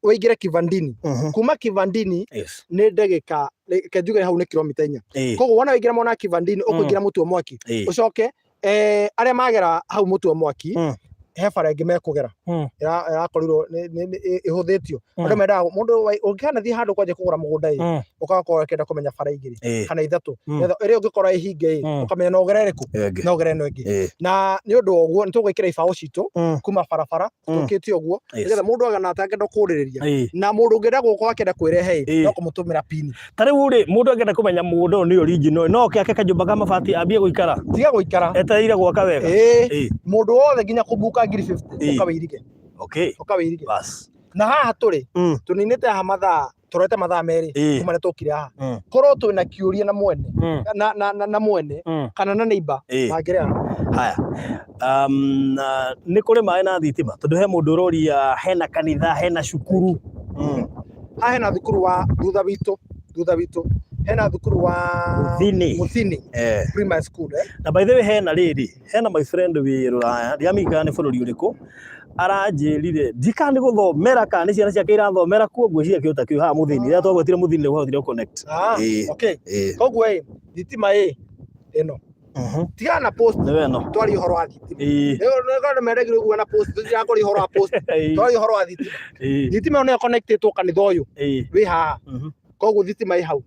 ũingĩre Kivandini. Kuma Kivandini nĩ ndagĩka, reke njuge hau nĩ kilomita 4. Koguo wona waingĩra mwena wa Kivandini, ũkũingĩra mũtu wa mwaki, ũcoke arĩa magera hau mũtu wa mwaki, he bara ĩngĩ mekũgera ĩrakorirwo ĩhũthĩtio. Andũ mendaga mũndũ ũngĩkanathiĩ handũ kwanja kũgũra mũgũnda ĩ, ũgakorwo ũkĩenda kũmenya bara igĩrĩ kana ithatũ, nĩgetha ĩrĩa ũngĩkorwo ĩhinge ĩ, ũkamenya no ũgere ĩrĩkũ, Ĩngĩ. no ũgere ĩno ĩngĩ. Na nĩ ũndũ wa ũguo nĩ tũgwĩkĩra ibaũ citũ kuma barabara tũkĩte ũguo, nĩgetha mũndũ agana atangĩenda kũrĩrĩria, na mũndũ ũngĩenda gũkorwo akĩenda kwĩrehe ĩ, no kũmũtũmĩra pini. Ta rĩu rĩ, mũndũ angĩenda kũmenya mũgũnda ũyũ nĩ original, no oke ake kanyũmba ka mabati ambie gũikara Tiga gũikara. etereire gwaka wega? Ĩĩ. Mũndũ wothe nginya kũbuka 50,000, ũka wĩirige. Ũka wĩirige. Bas. Na haha tũrĩ, tũninĩte haha mathaa, tũrorete mathaa 2 kuma nĩ tũkire haha. Korwo twĩna kĩũria na mwene na mwene kana na neighbor, mangĩreha. Haya. Na nĩ kũrĩ maĩ na thitima, tondũ he mũndũ ũroria hena kanitha, hena cukuru? Haha hena thukuru wa thutha witũ hena thukuru wa Muthini. Muthini Primary School, eh? Na by the way, hena rĩrĩ, hena my friend wĩ rũraya, ndiramenya kana nĩ bũrũri ũrĩkũ, aranjĩrire ndikana nĩ gũthomera kana nĩ ciana ciake irathomera kuo, ngwĩciria kĩndũ ta kĩu haha Muthini. Rĩrĩa twagwetire Muthini nĩ wahotire connect. Ah, okay. Koguo ĩ thitima ĩ ĩno, tigana na post. Nĩ we no. Twaria ũhoro wa thitima. Nĩ mendagĩrwo ũguo na post, tũtirakũria ũhoro wa post, twaria ũhoro wa thitima. Thitima ĩyo nĩyo connectĩtwo kanitha ũyũ wĩ haha. Koguo thitima ĩ hau.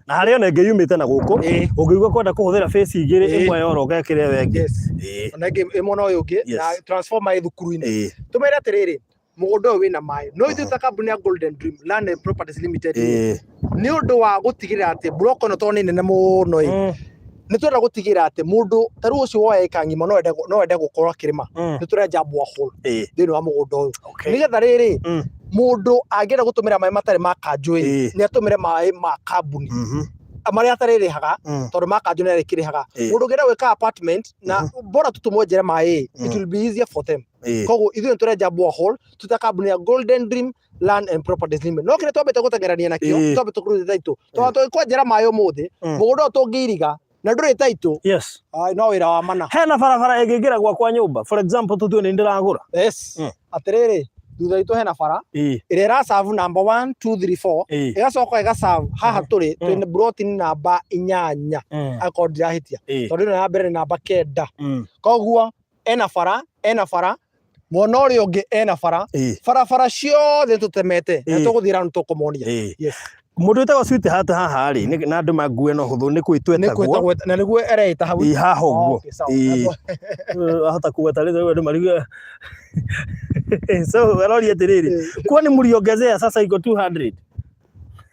Na harĩa ona ĩngĩ yumĩte na gũkũ, ũngĩigua kwenda kũhũthĩra face igĩrĩ, ĩmwe yora ũgekĩra ĩyo ĩngĩ. Yes. Ona ĩngĩ ĩ mwena ũyũ ũngĩ, na transformer ĩ thukuru-inĩ. Tũmere atĩrĩrĩ, mũgũnda ũyũ wĩna maĩ, no ithuĩ ta kambuni ya Golden Dream Land and Properties Limited, nĩ ũndũ wa gũtigĩrĩra atĩ block ĩno tondũ nĩ nene mũno ĩ, nĩ twenda gũtigĩrĩra atĩ mũndũ ta rĩu ũcio woya ĩka ng'ima no ende gũkorwo akĩrĩma, nĩ tũrenja borehole thĩinĩ wa mũgũnda ũyũ, nĩgetha rĩrĩ mũndũ angĩenda gũtũmĩra maĩ matarĩ ma kanjũ ĩ, nĩ atũmĩre maĩ ma kambuni. Marĩa atarĩrĩhaga, tondũ ma kanjũ nĩ arĩkĩrĩhaga. Mũndũ ũngĩenda gwĩka apartment na bora tu tũmwenjere maĩ, it will be easier for them. Koguo ithuĩ nĩ tũrenja borehole tuta kambuni ya Golden Dream Land and Properties Limited. No kĩrĩa twambĩte gũteng'erania nakĩo, twambĩte kũruta title, tondũ tũgĩkwenjera maĩ ũmũthĩ, mũgũnda ũyũ tũngĩiriga na ndũrĩ title. Ai, no wĩra wa mana. Hena barabara ĩngĩingĩra gwakwa nyũmba, for example, tũtue nĩ ndĩragũra. Yes. Atĩrĩrĩ, thutha witũ hena bara ĩrĩa ĩracabu namba 1 2 3 4, ĩgacoka ĩgacabu haha tũrĩ. Twĩna broti namba 8, akorwo ndirahĩtia, tondũ ĩno ya mbere nĩ namba 9. Koguo ena bara mwena ũrĩa ũngĩ, ena bara. Barabara ciothe tũtemete na tũgũthiĩ round tũkũmonia. Yes. Mũndũ wĩtagwo Sweetheart haha rĩ, na andũ mangue no hũthũ nĩ nĩ kwĩtwetagwo. Kwĩtagwo na nĩguo ereĩta hau. Ĩ, haha ũguo. Okay, sawa. Ahota kũgweta rĩtwa rĩu andũ marigue. So aroria atĩrĩrĩ, kwani mliongezea sasa iko 200?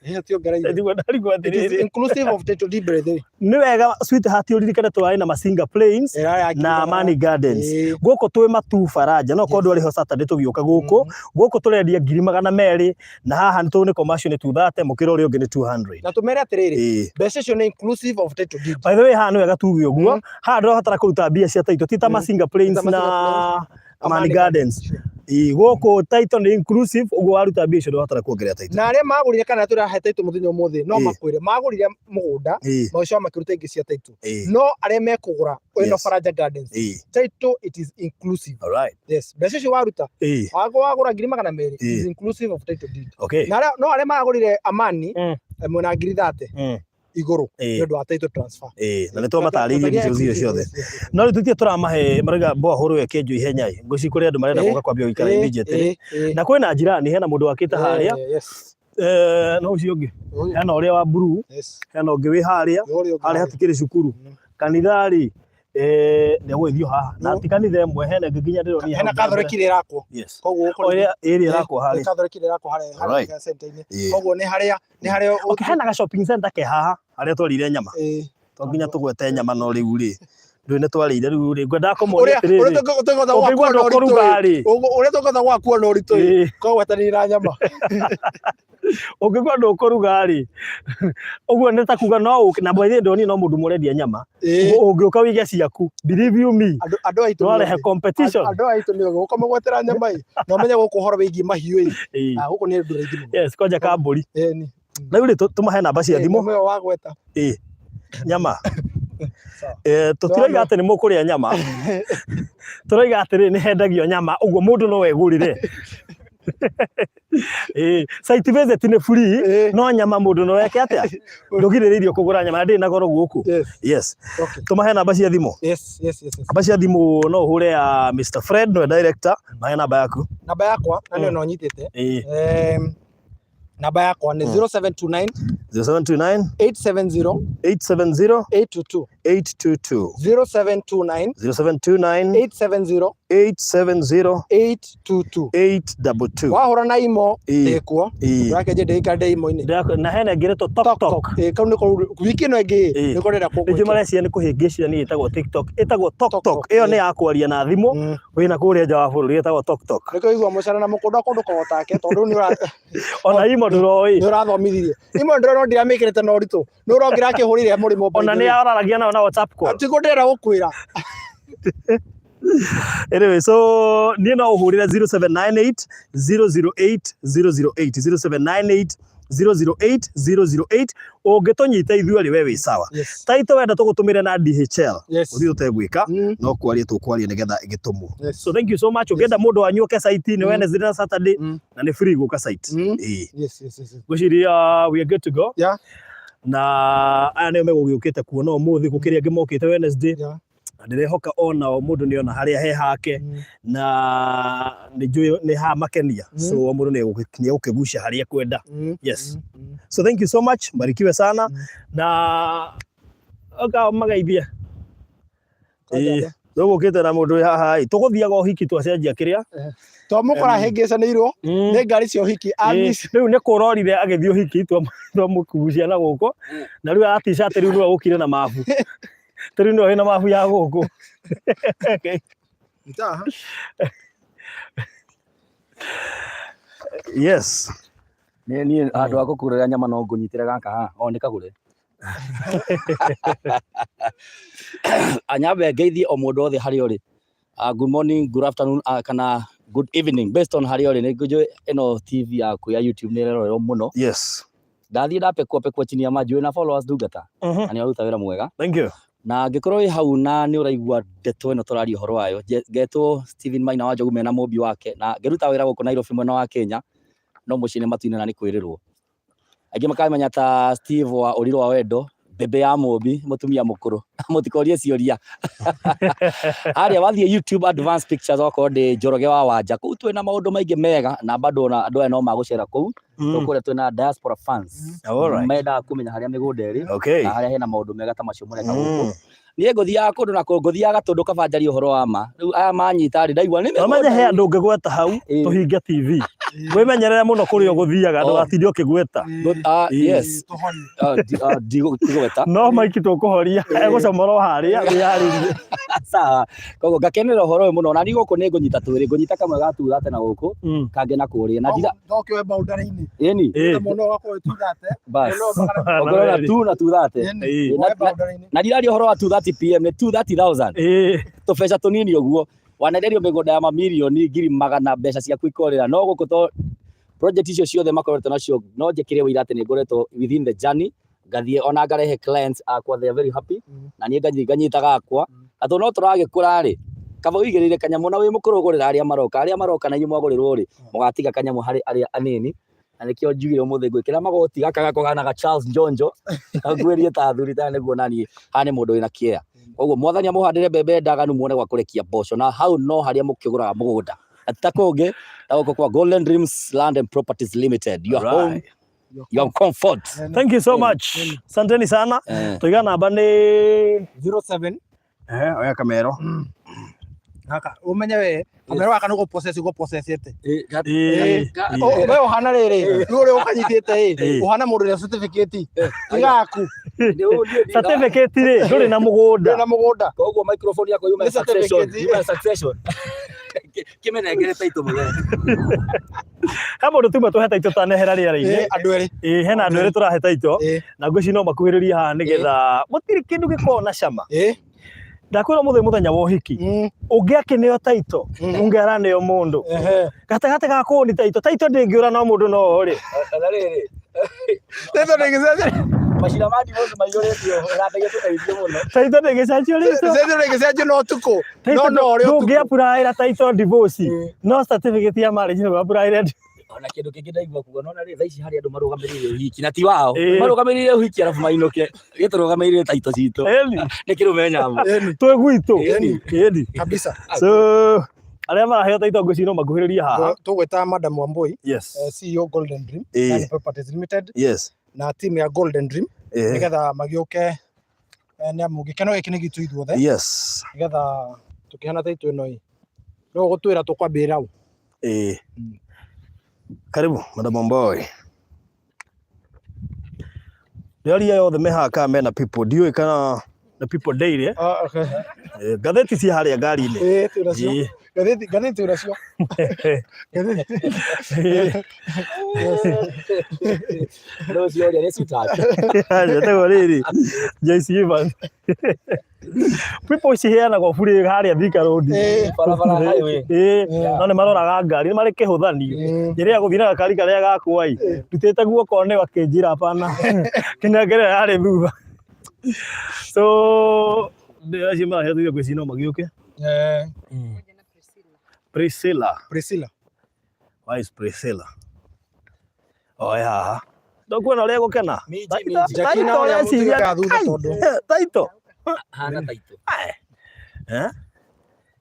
Ĩyo tiongereire. Ndigua ndarigwo It is atĩrĩrĩ. inclusive of title deed, by the way. Nĩ wega, Sweetheart, ũririkane tũrarĩ na Masinga Plains Ĩrĩa ya na Amani Gardens. Gũkũ twĩ Matu Faraja, no korwo ndwarĩ ho Saturday tũgĩũka gũkũ. Gũkũ tũrendia 200,000, na haha nĩ tũũ nĩ commercial nĩ 230, mũkĩra ũrĩa ũngĩ nĩ 200. Na tũmere atĩrĩrĩ, mbeca icio nĩ inclusive of title deed. By the way, haha nĩ wega tuge ũguo, haha ndũrabatara kũruta mbia cia title, ti ta Masinga Plains Ta Masinga na Plains. Amani Gardens. Ĩĩ, gũkũ title nĩ inclusive, ũguo waruta mbia icio ndũrabatara kuongerera title. Na arĩa magũrire kana tũrahe title mũthenya ũmũthĩ no makwĩre magũrire mũgũnda, magĩcoka makĩruta ingĩ cia title. No arĩa mekũgũra ĩno Faraja Gardens, title, it is inclusive. Yes, mbeca icio waruta, wagũra 200,000, is inclusive of title deed. Na no arĩa maragũrire Amani, mwena 30,000 igũrũ nĩ ũndũ wa title transfer. Ĩĩ, na nĩ twamatarĩirie details icio ciothe. No rĩu tũtige tũramahe marauga borehole ĩyo ĩkĩenjwo ihenya ĩ ngwĩciria kũrĩ andũ marenda gũka kwambia gũikara immediately. Na kwĩna njirani, hena mũndũ wakĩte harĩa. No ũcio ũngĩ, hena ũrĩa wa blue, hena ũngĩ wĩ harĩa. Ũrĩa ũngĩ. Harĩa hatikĩrĩ cukuru. Kanitha rĩ, nĩ gũgĩthiĩ haha na ti kanitha ĩmwe, hena ĩngĩ nginya ndĩronire hena hau mbere. Catholic ĩrĩa ĩrakwo. Koguo O ĩrĩa ĩrĩa ĩrakwo harĩa. Catholic ĩrĩa ĩrakwo harĩa harĩa center-inĩ. Koguo nĩ harĩa. Okay, hena ga shopping center ke haha harĩa twarĩire nyama. To nginya tũgwete nyama, no rĩu rĩ, ndũĩ nĩ twarĩire. Rĩu rĩ, ngwendaga kũmonia ũrĩa atĩrĩrĩ, ũrĩa tũngĩhota ũngĩigua gwakua na ũritũ ndũkũruga rĩ, ũrĩa tũngĩhota gwakua na ũritũ ĩ, kogwetanĩria na nyama. Ũngĩigua ndũkũruga rĩ, ũguo nĩ ta kuga no ũke na by the way ndonire no mũndũ mũrendia nyama. Ũngĩũka wĩige ciaku, believe you me, Andũ aitũ no nĩ rehe ogĩ. competition. Andũ aitũ nĩ ogĩ gũkamũgwetera nyama ĩ, na ũmenye gũkũ ũhoro wĩgiĩ mahiũ ĩ. Ah, gũkũ nĩ andũ aingĩ mũno. Yes, kwanja kambũri. Ĩni. Rĩu rĩ, tũmahe namba cia thimũ. Nyama ĩyo wagweta. Ĩĩ, nyama. Sawa. Tũtirauga atĩ nĩ mũkũrĩa nyama, tũrauga atĩrĩ nĩ hendagio nyama, ũguo mũndũ no egũrĩre. Ĩĩ, site visit nĩ free, no nyama mũndũ no eke atĩa, ndũgirĩrĩirio kũgũra nyama na ndĩrĩ na goro gũkũ. Yes. Tũmahe namba cia thimũ. Yes. Namba cia thimũ no ũhũre ya Mr Fred, nĩwe director. Mahe namba yaku. Namba yakwa na nĩyo no nyitĩte. Namba yakwa nĩ 0729 0729 870 870 822. 822. 0729 0729 870 870 822. 822. Wahũra na imo ĩkuo. Ndũrake nje ndĩikara ndĩ imo-inĩ. Na hena ĩngĩ ĩretwo Tok Tok. Ĩĩ, kau nĩko wiki ĩno ĩngĩ nĩko ndĩrenda Rĩngĩ kũgwĩkĩra. marecia nĩ kũhĩngĩcithania, ĩtagwo TikTok, ĩtagwo Tok Tok Tok. Tok, Ĩyo nĩ ya kwaria na thimũ wĩna kũrĩa nja wa bũrũri, ĩtagwo Tok Tok. Nĩkĩo igua mũcara na mũkũnda kũndũ kogotake tondũ nĩ ũra Ona imo ndũroĩ. Nĩ ũrathomithirie. Imo ndĩrona no ndiramĩkĩrĩte na ũritũ. Nĩ ũrongera akĩhũrire mũrĩmo. Ona nĩ araragia nao na WhatsApp call. Tiguo ndĩrenda gũkwĩra. Anyway, so niĩ no ũhũrĩre 0798 008 008, 0798 008 008. Ũngĩtũnyita ithuerĩ we wĩ sawa. Taitũ wenda tũgũtũmĩre na DHL. Ũthiĩ ũtegwĩka, no kwaria tũkwaria nĩgetha ĩgĩtũmwo. So thank you so much. Ũngĩenda mũndũ wanyu oke site nĩ Wednesday na Saturday, na nĩ free gũka site. Ĩĩ. Ngwĩciria we are good to go. Na aya nĩo megũgĩũkĩte kuona ũmũthĩ, gũkĩrĩ angĩ mokĩte Wednesday. Na ndĩrehoka onao mũndũ nĩ ona harĩa he hake, na nĩ njũĩ nĩ ha makenia. So o mũndũ nĩ egũkĩgucia harĩa ekwenda. Yes. So thank you so much, mbarikiwe sana. Na oka magaithie. Ĩĩ, tũgũkĩte na mũndũ wĩ haha ĩ, tũgũthiaga ũhiki twacenjia kĩrĩa. Twamũkora hĩngĩcanĩirwo nĩ ngari cia ũhiki. Ĩĩ, rĩu nĩ kũrorire agĩthiĩ ũhiki, twamũkucia na gũkũ, na rĩu ara t-shirt rĩu nĩwe ũkire na mabu, rĩu nĩwe wĩna mabu ya gũkũ. Yes. Niĩ handũ ha gũkũgũrĩra nyama no ngũnyitĩre gaka haha, o nĩ kagũre. Anyambe ngeithie o mũndũ wothe harĩa ũrĩ. Good morning, good afternoon, kana good evening based on harĩa ũrĩ. Nĩ njũĩ ĩno TV yaku ya YouTube nĩ ĩrerorerwo mũno. Yes. Ndathiĩ ndapekua pekua chini ya maji wĩna followers ndungata. Na nĩ ũraruta wĩra mwega. Thank you. Na angĩkorwo wĩ hau na nĩ ũraigua ndeto ĩno tũraria ũhoro wayo, ngetwo Stephen Maina wa Njogu mena mũmbi wake, na ngĩruta wĩra gũkũ Nairobi mwena wa Kenya, no mũciĩ nĩ matu-inĩ na nĩ kwĩrĩrwo. Aingĩ makamenya ta Steve wa Ũrirũ wa Wendo, mbembe ya mũmbi, mũtumia mũkũrũ. Mũtikorie ciũria. Harĩa wathiĩ YouTube Advanced Pictures okorwo ndĩ Njoroge wa Wanja, kũu twĩna maũndũ maingĩ mega na bado ona andũ aya no magũcera kũu. Kũrĩa twĩna diaspora fans. All right. Mendaga kũmenya harĩa mĩgũnda ĩrĩ. Okay. Na harĩa hena maũndũ mega ta macio mũreka gũkũ. Niĩ ngũthiaga kũndũ na kũndũ, ngũthiaga tondũ kaba njarie ũhoro wa ma. Rĩu aya manyita rĩ, ndaigua nĩ Ũmenye he mĩgũnda. andũ ũngĩgweta hau tũhinge TV. Wĩmenyerere mũno kũrĩa ũgũthiaga ndũgatinde ũkĩgweta. Yes. Ndigũgweta. No maiki tũkũhoria egũcomora o harĩa wĩharĩrie. Sawa. Koguo ngakenera ũhoro ũyũ mũno. Na niĩ gũkũ nĩ ngũnyita twĩrĩ, ngũnyita kamwe ga tuthate na gũkũ, kangĩ na kũrĩa. Na ndira No kĩoe boundary-inĩ. Ĩni. Mũno ũgakorwo wĩ tuthate. Bas. Ũngĩrora tu na tuthate. Na ndiraria ũhoro wa 230 PM nĩ 230,000. Tũbeca tũnini ũguo. Wanenderio mĩgũnda ya mamirioni ngiri magana mbeca ciaku ikorĩra. No gũkũ to project icio ciothe makoretwo nacio no njĩkĩre ũira atĩ nĩ ngoretwo within the journey, ngathiĩ ona ngarehe clients akwa, they are very happy, na niĩ ngathiĩ nganyita gakwa. Na tondũ no tũragĩkũra rĩ, kaba ũigĩrĩire kanyamũ na wĩ mũkũrũ ũgũrĩra arĩa maroka, arĩa maroka na inyuĩ mwagũrĩrwo rĩ, mũgatiga kanyamũ harĩ arĩa anini. Na nĩkĩo njugire ũmũthĩ ngwĩkĩra magoti gaka gakwa gana Charles Njonjo, ngwĩrie ta athuri ta nĩguo naniĩ haha nĩ mũndũ wĩna kĩea. Koguo mwathani amũhandĩre mbembe ndaganu muone gwa kũrekia mboco, na hau no harĩa mũkĩgũraga mũgũnda. Na ti ta kũngĩ, ta gũkũ kwa Golden Dreams Land and Properties Limited. Your home, your comfort. Thank you so much. Asanteni sana. Tuiga namba nĩ 07. Oya kamero. Gaka umenye we kamero gaka nĩ gũ-process gũ-processĩte. We ũhana rĩrĩ, rĩu ũrĩa ũkanyitĩte ĩ, ũhana mũndũ ũrĩa certificate ti gaku. Certificate rĩ, ndũrĩ na mũgũnda. Ndũrĩ na mũgũnda. Koguo microphone yakwa yuma Nĩ succession, certificate. yuma succession. Kĩmenengere taitũ mũthee. He mũndũ tuma tũhe taitũ tanehera rĩera-inĩ. Andũ erĩ. Ĩĩ, hena andũ erĩ tũrahe taitũ. Na ngwĩciria no makuhĩrĩrie haha nĩgetha gũtirĩ kĩndũ gĩkoragwo na cama. Ndakwĩra ũmũthĩ mũthenya wa ũhiki. Ũngĩ akĩneo taitũ, ũngĩ araneo mũndũ. Gatagatĩ ga kũũni taitũ, taitũ ndĩngĩũra no mũndũ no orĩ. Na rĩrĩ. Taitũ ndĩngĩcenjio. Macira ma divorce maiyũrĩtio, ũratagia tũteithio mũno. Taitũ ndĩngĩcenjio rĩtwa. Taitũ ndĩngĩcenjio no ũtukũ. No no ũrĩ ũtukũ. Ndũngĩ-applyĩra title divorce, no certificate ya marriage no applyĩre. Ona kĩndũ kĩngĩ ndaigua kuga, nona rĩ, thaa ici harĩ andũ marũgamĩrĩire ũhiki na ti wao. Marũgamĩrĩire ũhiki arabu mainũke. Gĩtũrũgamĩrĩire taitũ citũ. Nĩ kĩrũme nyamũ. Twĩ gwitũ. Ĩni. Kabisa. So arĩa maraheo taitũ ngwĩciria no makuhĩrĩrie haha. Tũgwĩta Madam Wambui, Yes. CEO Golden Dream Land Properties Limited na team ya Golden Dream nĩgetha magĩũke, nĩ amu gĩkeno gĩkĩ nĩ gitũ ithuothe. Yes. Nĩgetha tũkĩheana taitũ ĩno ĩ, no ũgũtwĩra tũkwambĩrĩra ũ? Karibu Madam Wambui. Ndĩroria yothe me haha kana mena people, ndiũĩ kana na people daily. Okay. Ngathĩti ci harĩa ngari-inĩ. Ĩĩ, twĩ nacio. Ngathĩti, ngathĩti twĩ nacio. Ngathĩti. No cio ũrĩa nĩ sweetheart. Etagwo rĩrĩ, Joyce Evans. People ciheanagwo burĩ harĩa Thika Road. Barabara highway. No nĩ maroraga ngari, nĩ marĩ kĩhũthanio. Njĩra ya gũthiĩ na gakari karĩa gakwa ĩ, ndutĩte guoko nĩo akĩnjĩra hapana, kĩnengere yarĩ thutha. So, acio marahetũire ngwĩciria no magĩũke. Priscilla. Priscilla. Why is Priscilla? Oe haha. Ndokuona ũrĩa egũkena. Jackie na ũrĩa mũtuĩkaga thutha tondũ. Taito. Hana taito.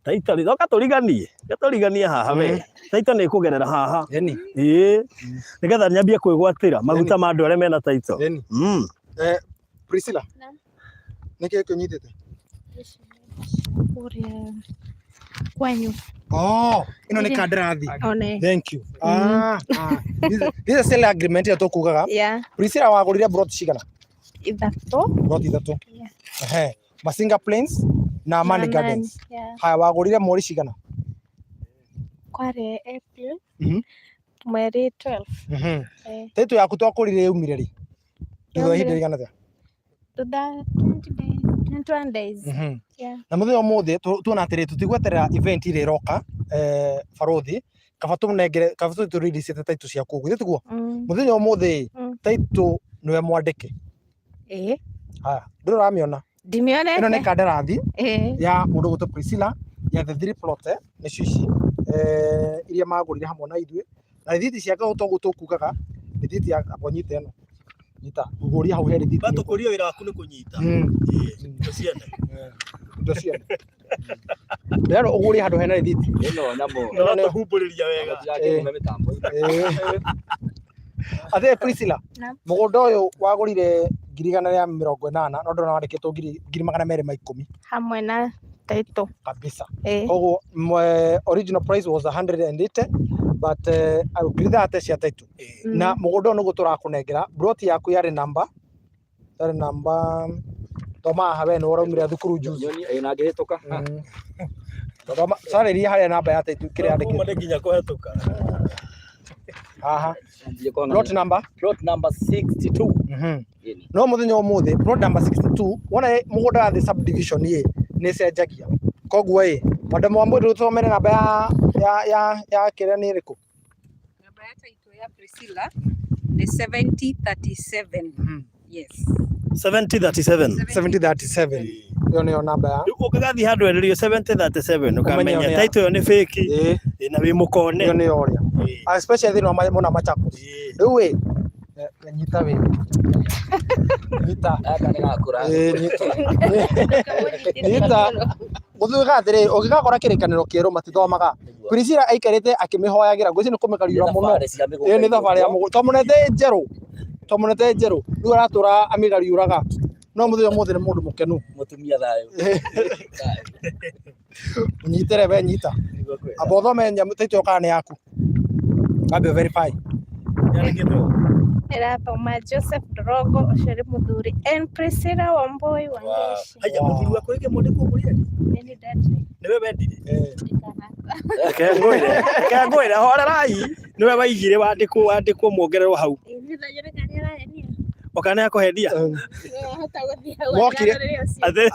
Taito rĩ, oka tũriganie. Oka tũriganie haha we. Taito nĩ ĩkũgerera haha. Ĩni. Ĩĩ. Nĩgetha nyambie kwĩgwatĩra maguta ma andũ arĩa mena taito. Ĩni. Priscilla. Nĩkĩ kĩnyitĩte? Kũrĩa kwanyu. Oh, ĩno nĩ kandarathi. One. Thank you. This is sale agreement ĩrĩa tũkugaga. Yeah. Priscilla wagũrire plot cigana? 3. Plot 3. Yeah. Ehe. Masinga Plains na Amani Gardens. Yeah. Haya wagũrire mweri cigana? Kwarĩ April. Mweri 12. Taitũ yaku twakũrire yaumire rĩ? Thutha wa ihinda rĩigana atĩa? Thutha wa 20 days, 21 days. Yeah. Na muthenya umuthi tuona atĩrĩ, tũtigweterera event ĩrĩa ĩroka, barothi kaba tũmũnengere, kaba tũthiĩ tũrelease title ciaku ũguo, githĩ tiguo? Mũthenya ũmũthĩ title nĩwe mwandĩke. Ĩĩ. Haya, ndũrĩ ũramĩona? Ndimĩonete. Ĩno nĩ kandarathi ya mũndũ ũgwĩtwo Priscilla ya the three plot, nĩcio ici iria magũrire hamwe na ithuĩ, na rĩthiti ciake toguo tũkugaga, rĩthiti ya amba ũnyite ĩno, nyita guria hau he rĩthiti. Batũkũria wĩra waku nĩ kũnyita. Indo ciene. Indo ciene. Ndĩrerwo ũgũrie handũ hena rĩthiti. Ĩno nyamũ. Na watũhumbũrĩria wega. Ndĩrakĩrume mĩtambo-inĩ. Atĩ Priscilla, Naam. mũgũnda ũyũ wagũrire 180,000, no ndĩrona wandĩkĩtwo 210,000. Hamwe na title. Kabisa. Ĩĩ. Koguo original price was 180, but 30,000 cia title. Na mũgũnda ũyũ nĩguo tũrakũnengera, plot yaku yarĩ namba, yarĩ namba, thoma haha we nĩwe ũraumire thukuru juzi. Nyoni ĩĩ na ngĩhĩtũka. Thoma, carĩria harĩa namba ya title kĩrĩa Kuma yandĩkĩtwo. nĩ nginya kũhetũka. Haha. Njiĩ kwa Plot number? Plot number 62. Ĩni. No mũthenya ũmũthĩ plot number 62 wona mũgũnda wa thĩ subdivision ĩ nĩ ĩcenjagia. Koguo ĩ madam wa mũndũ tũthomere namba ya kĩrĩa nĩ ĩrĩkũ? Namba ya title ya Priscilla ni 7037. Yes. 7037. 7037. Ĩyo nĩyo namba ya. Rĩu ũngĩgathiĩ handũ enderio 7037 Ũmenye ũkamenya ĩyo nĩ ya- title ĩyo nĩ fake Ĩĩ. na wĩ mũkone. Ĩyo nĩyo ũrĩa. Especially thĩinĩ wa mwena wa Machakos. Rĩu ĩ nyita wĩ. Nyita. Gaka nĩ gakũra. Ĩĩ, nyita. Nyita. Gũthuĩka atĩrĩ, ũngĩgakora kĩrĩkanĩro kĩerũ matithomaga. Priscilla aikarĩte akĩmĩhoyagĩra, ngwĩciria nĩ kũmĩgariũra mũno. Thabarĩ cia mĩgũnda Ĩĩ nĩ thabarĩ ya mũgũnda. Twamuonete ĩ njerũ. Twamuonete ĩ njerũ. Rĩu aratũra amĩgariũraga. No mũthenya ũmũthĩ nĩ mũndũ mũkenu. Mũtumia thayũ. Ũnyitĩre we nyita. Amba ũthome nyamũ title ĩyo kana nĩ yaku. Wambe verify. Ĩrathoma Joseph Ndorogo ũcio nĩ mũthuri and Priscilla Wambui Wangechi. Haya, mũthuri waku rĩngĩ mwandĩkwo mũrĩani? Nĩ niĩ ndendire. Nĩwe wendire? Ndikanakua. Reke ngwĩre, reke ngwĩre, horerai. Nĩwe waigire wandĩkwo, wandĩkwo muongererwo hau. Ĩĩ, niĩ ndanyona kana nĩarahenia. Oka nĩ akũhendia? Nĩahota gũthiĩ hau Wokire- ariganĩre ũcio. Atĩ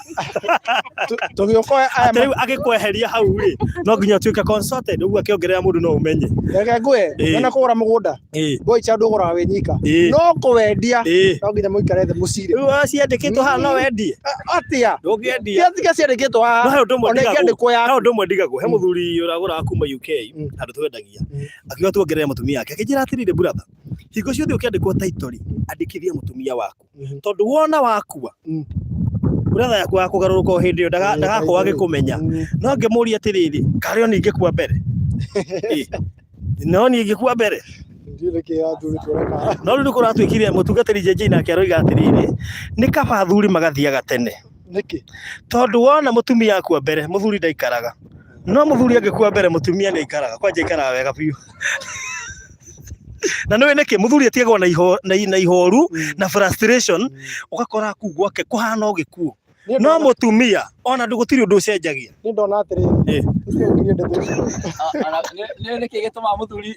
Tũgĩũka aya atĩ rĩu agĩkweheria hau rĩ, no nginya ũtuĩke consulted, ũguo akĩongerera mũndũ no ũmenye. Reke ngwĩre, Ĩĩ. wona kũgũra mũgũnda, boy child ũgũraga wĩ nyika. No kũwendia, no nginya mũikare thĩ mũcire. Rĩu oya ciandĩkĩtwo haha no wendie? Atĩa? Ndũngĩendia. Tiga ciandĩkĩtwo No haha. he ũndũ ũmwe Ona ndigagwo. ingĩandĩkwo He yaku. ũndũ ũmwe ndigagwo. He mũthuri ũragũraga kuma UK, handũ twendagia. Akiuga tuongerere mũtumia wake. Akĩnjĩra atĩrĩrĩ brother, hingo ciothe ũkĩandĩkwo title rĩ, andĩkithia mũtumia waku. Tondũ wona wakua, brother yaku wa kũgarũrũka o hĩndĩ ĩyo ndagakorwo agĩkũmenya. No ngĩmũria atĩrĩrĩ, karĩ o niĩ ingĩkua mbere? No niĩ ingĩkua mbere? Ndiũĩ nĩkĩ athuri tũreka. No rĩu nĩ kũratuĩkire mũtungatĩri JJ nake aroiga atĩrĩrĩ, nĩ kaba athuri magathiaga tene. Nĩkĩ? Tondũ wona mũtumia akua mbere, mũthuri ndaikaraga. No mũthuri angĩkua mbere, mũtumia nĩ aikaraga. Kwanja aikaraga wega biũ. Na nĩũĩ nĩkĩ? Mũthuri atigagwo na ihoru na frustration, ũgakora kũu gwake kũhana o gĩkuũ. No mũtumia ona ndũ gũtirĩ ũndũ ũcenjagia. Niĩ ndona atĩrĩrĩ, ũcio ũkirie ndeto icio. Nĩ nĩkĩ gĩtũmaga mũthuri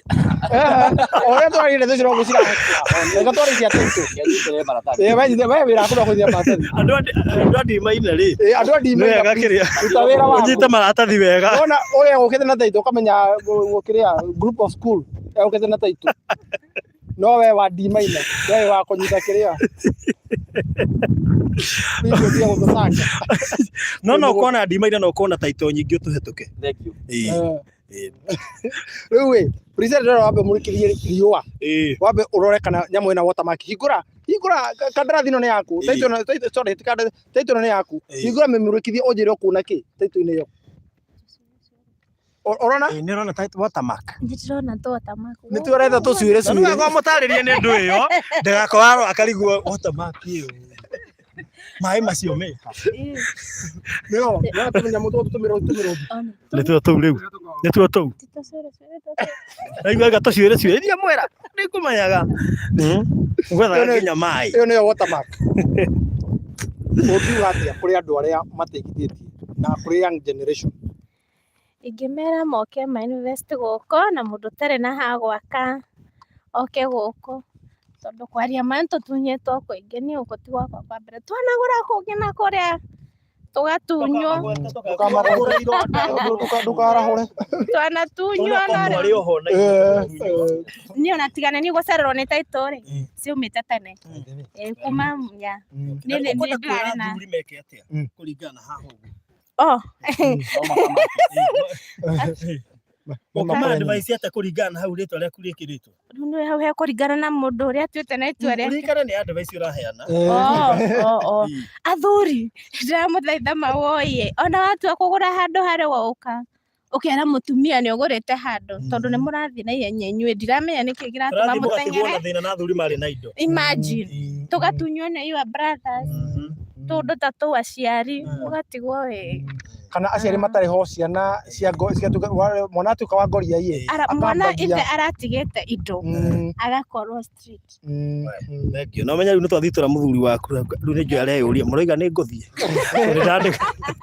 O ũrĩa twaririe ndeto icio noguo cirahĩtũka. Reke twarie cia title. Ngenyitĩre maratathi. Ĩĩ, we wĩra waku no kũnyita maratathi. Andũ a ndimaina rĩ. Ĩĩ, andũ a ndimaina, Nĩ wega please, kĩrĩa. ruta wĩra waku. Ũnyite maratathi wega. Wona ũrĩa ũkĩte na title ũkamenya gũkĩrĩa group of school ũkĩte na title. No we wa ndimaina, we wa kũnyita kĩrĩa. Please ũtige gũtũcanga. No no ũkona ndimaina no ũkona title nyingĩ ũtũhetũke. Thank you. Ĩĩ. Rĩu ĩ, Priscilla ndĩrona wambe ũmũrĩkĩrie riũa. Wambe ũrore kana nyamũ ĩna watermark. Hingũra, hingũra kandarathi ĩno nĩ yaku. Title ĩno, title, sorry, ti kandarathi, title ĩno nĩ yaku. Hingũra mĩmũrĩkithie ũnjĩre ũkuona kĩ title-inĩ ĩyo. Ũrona? Ĩĩ, nĩ ũrona title watermark. Nĩ ndĩrona tũ watermark. Nĩ tũretha tũcuĩrĩ Na nĩ cuĩrĩ. wega ũmũtarĩrie nĩ ũndũ ĩyo, ndagakorwo arora akarigwo watermark ĩyo. Maĩ macio meka. Nĩyo, nĩyo tũmĩnyamũ tũtũ tũmĩrũthi tũmĩrũthi. Nĩ tuo tũu rĩu. Nĩ tuo tũu. Naigua tũcuĩrĩ cuĩrĩ iria mwĩra nĩ ngũmenyaga. Ngwethaga nginya maĩ. Ĩyo nĩyo watermark. Ũngiuga atĩa kũrĩ andũ arĩa mateigithĩtie na kũrĩ young generation? Ingĩmera moke ma invest gũkũ na mũndũ ũtarĩ na ha gwaka oke gũkũ. Tondũ kwaria ma nĩtũtunyĩtwo kũingĩ, niĩ gũkũ ti gwakwa kwa mbere. Twanagũra kũngĩ na kũrĩa tũgatunywo, Ndũkarahũre. twanatunywo no rĩu niĩ ona tigana niĩ gũcererwo nĩ title rĩ, ciumĩte tene. Ĩĩ, kuma ya niĩ nĩ niĩ ndĩrarĩ na athuri meke atĩa kũringana na haha ũguo? Oh, Ũkũma advice atĩa kũringana na hau rĩtwa rĩaku rĩkĩrĩtwo? Rĩu nĩ hau hekũringana na mũndũ ũrĩa atuĩte na itua rĩake. Ũririkane nĩ advice ũraheana. Oh. Athuri, ndĩramũthaitha mawoye, ona watua kũgũra handũ harĩ woka ũkera mũtumia nĩ ũgũrĩte handũ, tondũ nĩ mũrathiĩ na ihenya inyuĩ, ndiramenya nĩkĩ kĩratũma Tũrathiĩ mũgatigwo na mũteng'ere. thĩna na athuri marĩ na indo. Imagine tũgatunywo nĩ your brothers, tũndũ ta tũu, aciari, ũgatigwo wĩ Kana aciari matarĩ ho, ciana cia mwana atuĩka wa ngoria ĩ Mwana akambagia. ithe aratigĩte indo, agakorwo street. Thank you. No menya rĩu nĩ twathiĩ twĩra mũthuri waku, rĩu nĩ njũĩ areyũria mũroiga nĩ ngũthiĩ.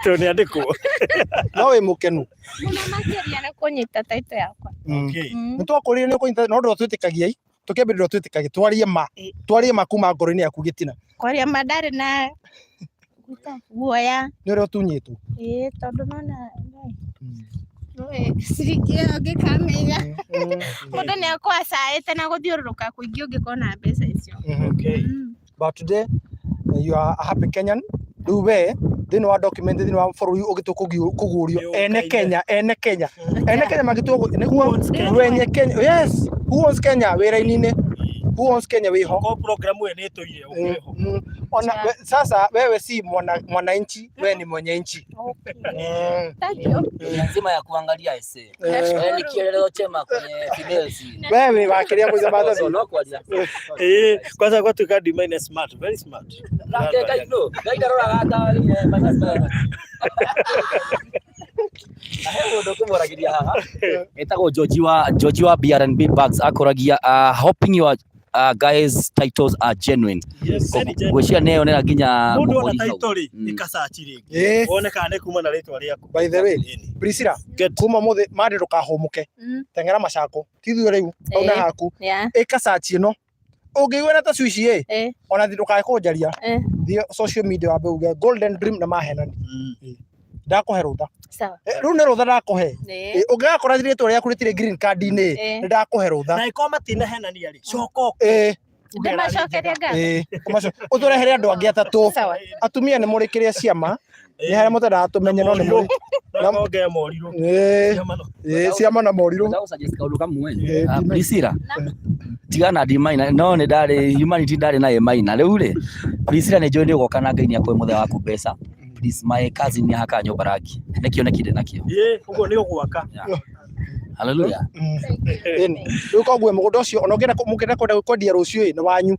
Tondũ nĩ andĩkwo. No wĩ mũkenu? Mũno makĩria nĩ kũnyita title yakwa. Okay. Nĩ twakũrire nĩ ũkũnyita, no ndwatwĩtĩkagia i tũkĩambĩrĩria, ndwatwĩtĩkagia twarie ma, twarie ma kuma ngoro-inĩ yaku gĩtina. Kwaria ma, ndarĩ na gwĩta guoya. Nĩ ũrĩa ũtunyĩtwo. Ĩĩ, tondũ nona nĩũĩ ciringi ĩyo ũngĩkamĩiga, mũndũ nĩ akorwo acaĩte na gũthiũrũrũka kũingĩ ũngĩkorwo na mbeca icio. Okay. But today you are a happy Kenyan. Rĩu we thĩinĩ wa document thĩinĩ wa bũrũri ũgĩtua kũguũrio ene Kenya, ene Kenya, ene Kenya magĩtua nĩguo wenye Kenya. Yes, who owns Kenya wĩra-inĩ, who owns Kenya wĩho. Ko program ĩyo nĩ ĩtũire ũkĩrĩho. Ona sasa wewe si mwana mwananchi, wewe ni mwenye nchi. Okay. Thank you. Dunia nzima ya kuangalia ese. Wewe ni kielelezo chema kwenye females. Wewe wakiria kwiza So mathathi. no kwaria. Ĩĩ, kwanza gwatuĩka D minus smart, very smart. Na ke kai no, ngai ndaroraga ta minus minus. Na he mũndũ ũkũmũragĩria haha. Etagwo George wa BRNB Bags, akoragia, "Hoping your guys titles are genuine." Yes, very genuine. Ngwĩciria nĩeyonera nginya Mũndũ ona mũhũri hau. title rĩ, ĩkacaci rĩngĩ. Wone kana nĩ kuma na rĩtwa rĩaku. By the way, Ĩni. Priscilla, Get. kuma mũthĩ mande ndũkahũmũke, teng'era macako tithuĩ rĩu hau na haku. Ĩka search ĩno ũngĩigua na ta cuici ĩ, ona thi ndũkae kũnjaria. Thiĩ social media wambe uge Golden Dream na mahenani. Ndakũhe rũtha. Sawa. Rĩu nĩ rũtha ndakũhe. Ũngĩgakora rĩtwa rĩaku rĩtirĩ green card-inĩ, nĩ ndakũhe rũtha. Na ĩkorwo matinahenania rĩ, coka. Ndĩmacokerie ngatho. Ũtũrehere andũ angĩ atatũ. Sawa. Atumia nĩ mũrĩ kĩrĩa ciama nĩ harĩa mũtendaga tũmenye, no nĩ mũrĩ Na ongea morirũ. Ciama na morirũ. Ndagũ-suggest kaũndũ kamwe. D minus. Priscilla, tigana D minus, no nĩ ndarĩ humanity, ndarĩ na A minus. Rĩu rĩ, Priscilla, nĩ njũĩ nĩ ũgoka na Ngai nĩ akũhe mũthenya waku mbeca. Please, my cousin nĩ ahakaga nyũmba rangi, nĩ kĩoneki ndĩ nakĩo. Ĩĩ, ũguo nĩ ũgwaka. Hallelujah. Ĩni. Rĩu koguo mũgũnda ũcio ona ũngĩenda mũngĩenda kwenda kwendia rũciũ ĩ, nĩ wanyu.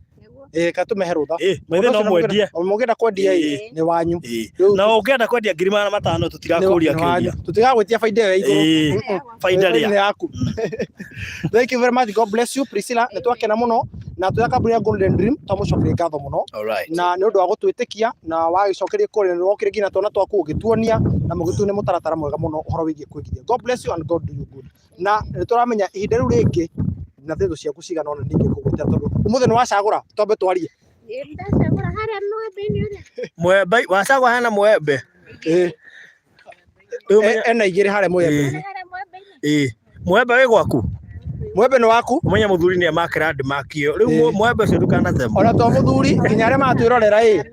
Katũmehe rũtha. Ĩĩ, maithe no mwendie. Mũngĩenda kwendia ĩ, nĩ wanyu. Ĩĩ. Na ũngĩenda kwendia 500,000, tũtirakũria Nĩ wanyu. kĩũria. Tũtigagwĩtia baida ĩyo ya igũrũ. Baida Nĩ rĩa yaku. Thank you very much. God bless you, Priscilla. Nĩ twakena mũno na twĩ kambuni ya Golden Dream twamũcokeria ngatho mũno Alright. na nĩ ũndũ wa gũtwĩtĩkia na wagĩcokeria kũrĩa nĩ wokire nginya twana twaku ũgĩtuonia na mũgĩtu nĩ mũtaratara mwega mũno ũhoro wĩgiĩ kwĩgithia. God bless you and God do you good. Na nĩ tũramenya ihinda rĩu rĩngĩ na thĩndũ ciaku cigana ũna ningĩ kũgwĩta, tondũ ũmũthĩ nĩ wacagũra, twambe twarie. Ndacagũra harĩa mwembe-inĩ ũrĩa. Mwembe, wacagũra hena mwembe. Rĩu Ena igĩrĩ harĩa mwembe. Harĩa mwembe-inĩ. Ĩĩ. Mwembe wĩ gwaku. Mwembe nĩ waku. Ũmenye mũthuri nĩ amakĩra ndĩmakio. Rĩu mwembe ũcio ndũkanatemo. Ona to mũthuri, nginya arĩa maratwĩrorera ĩ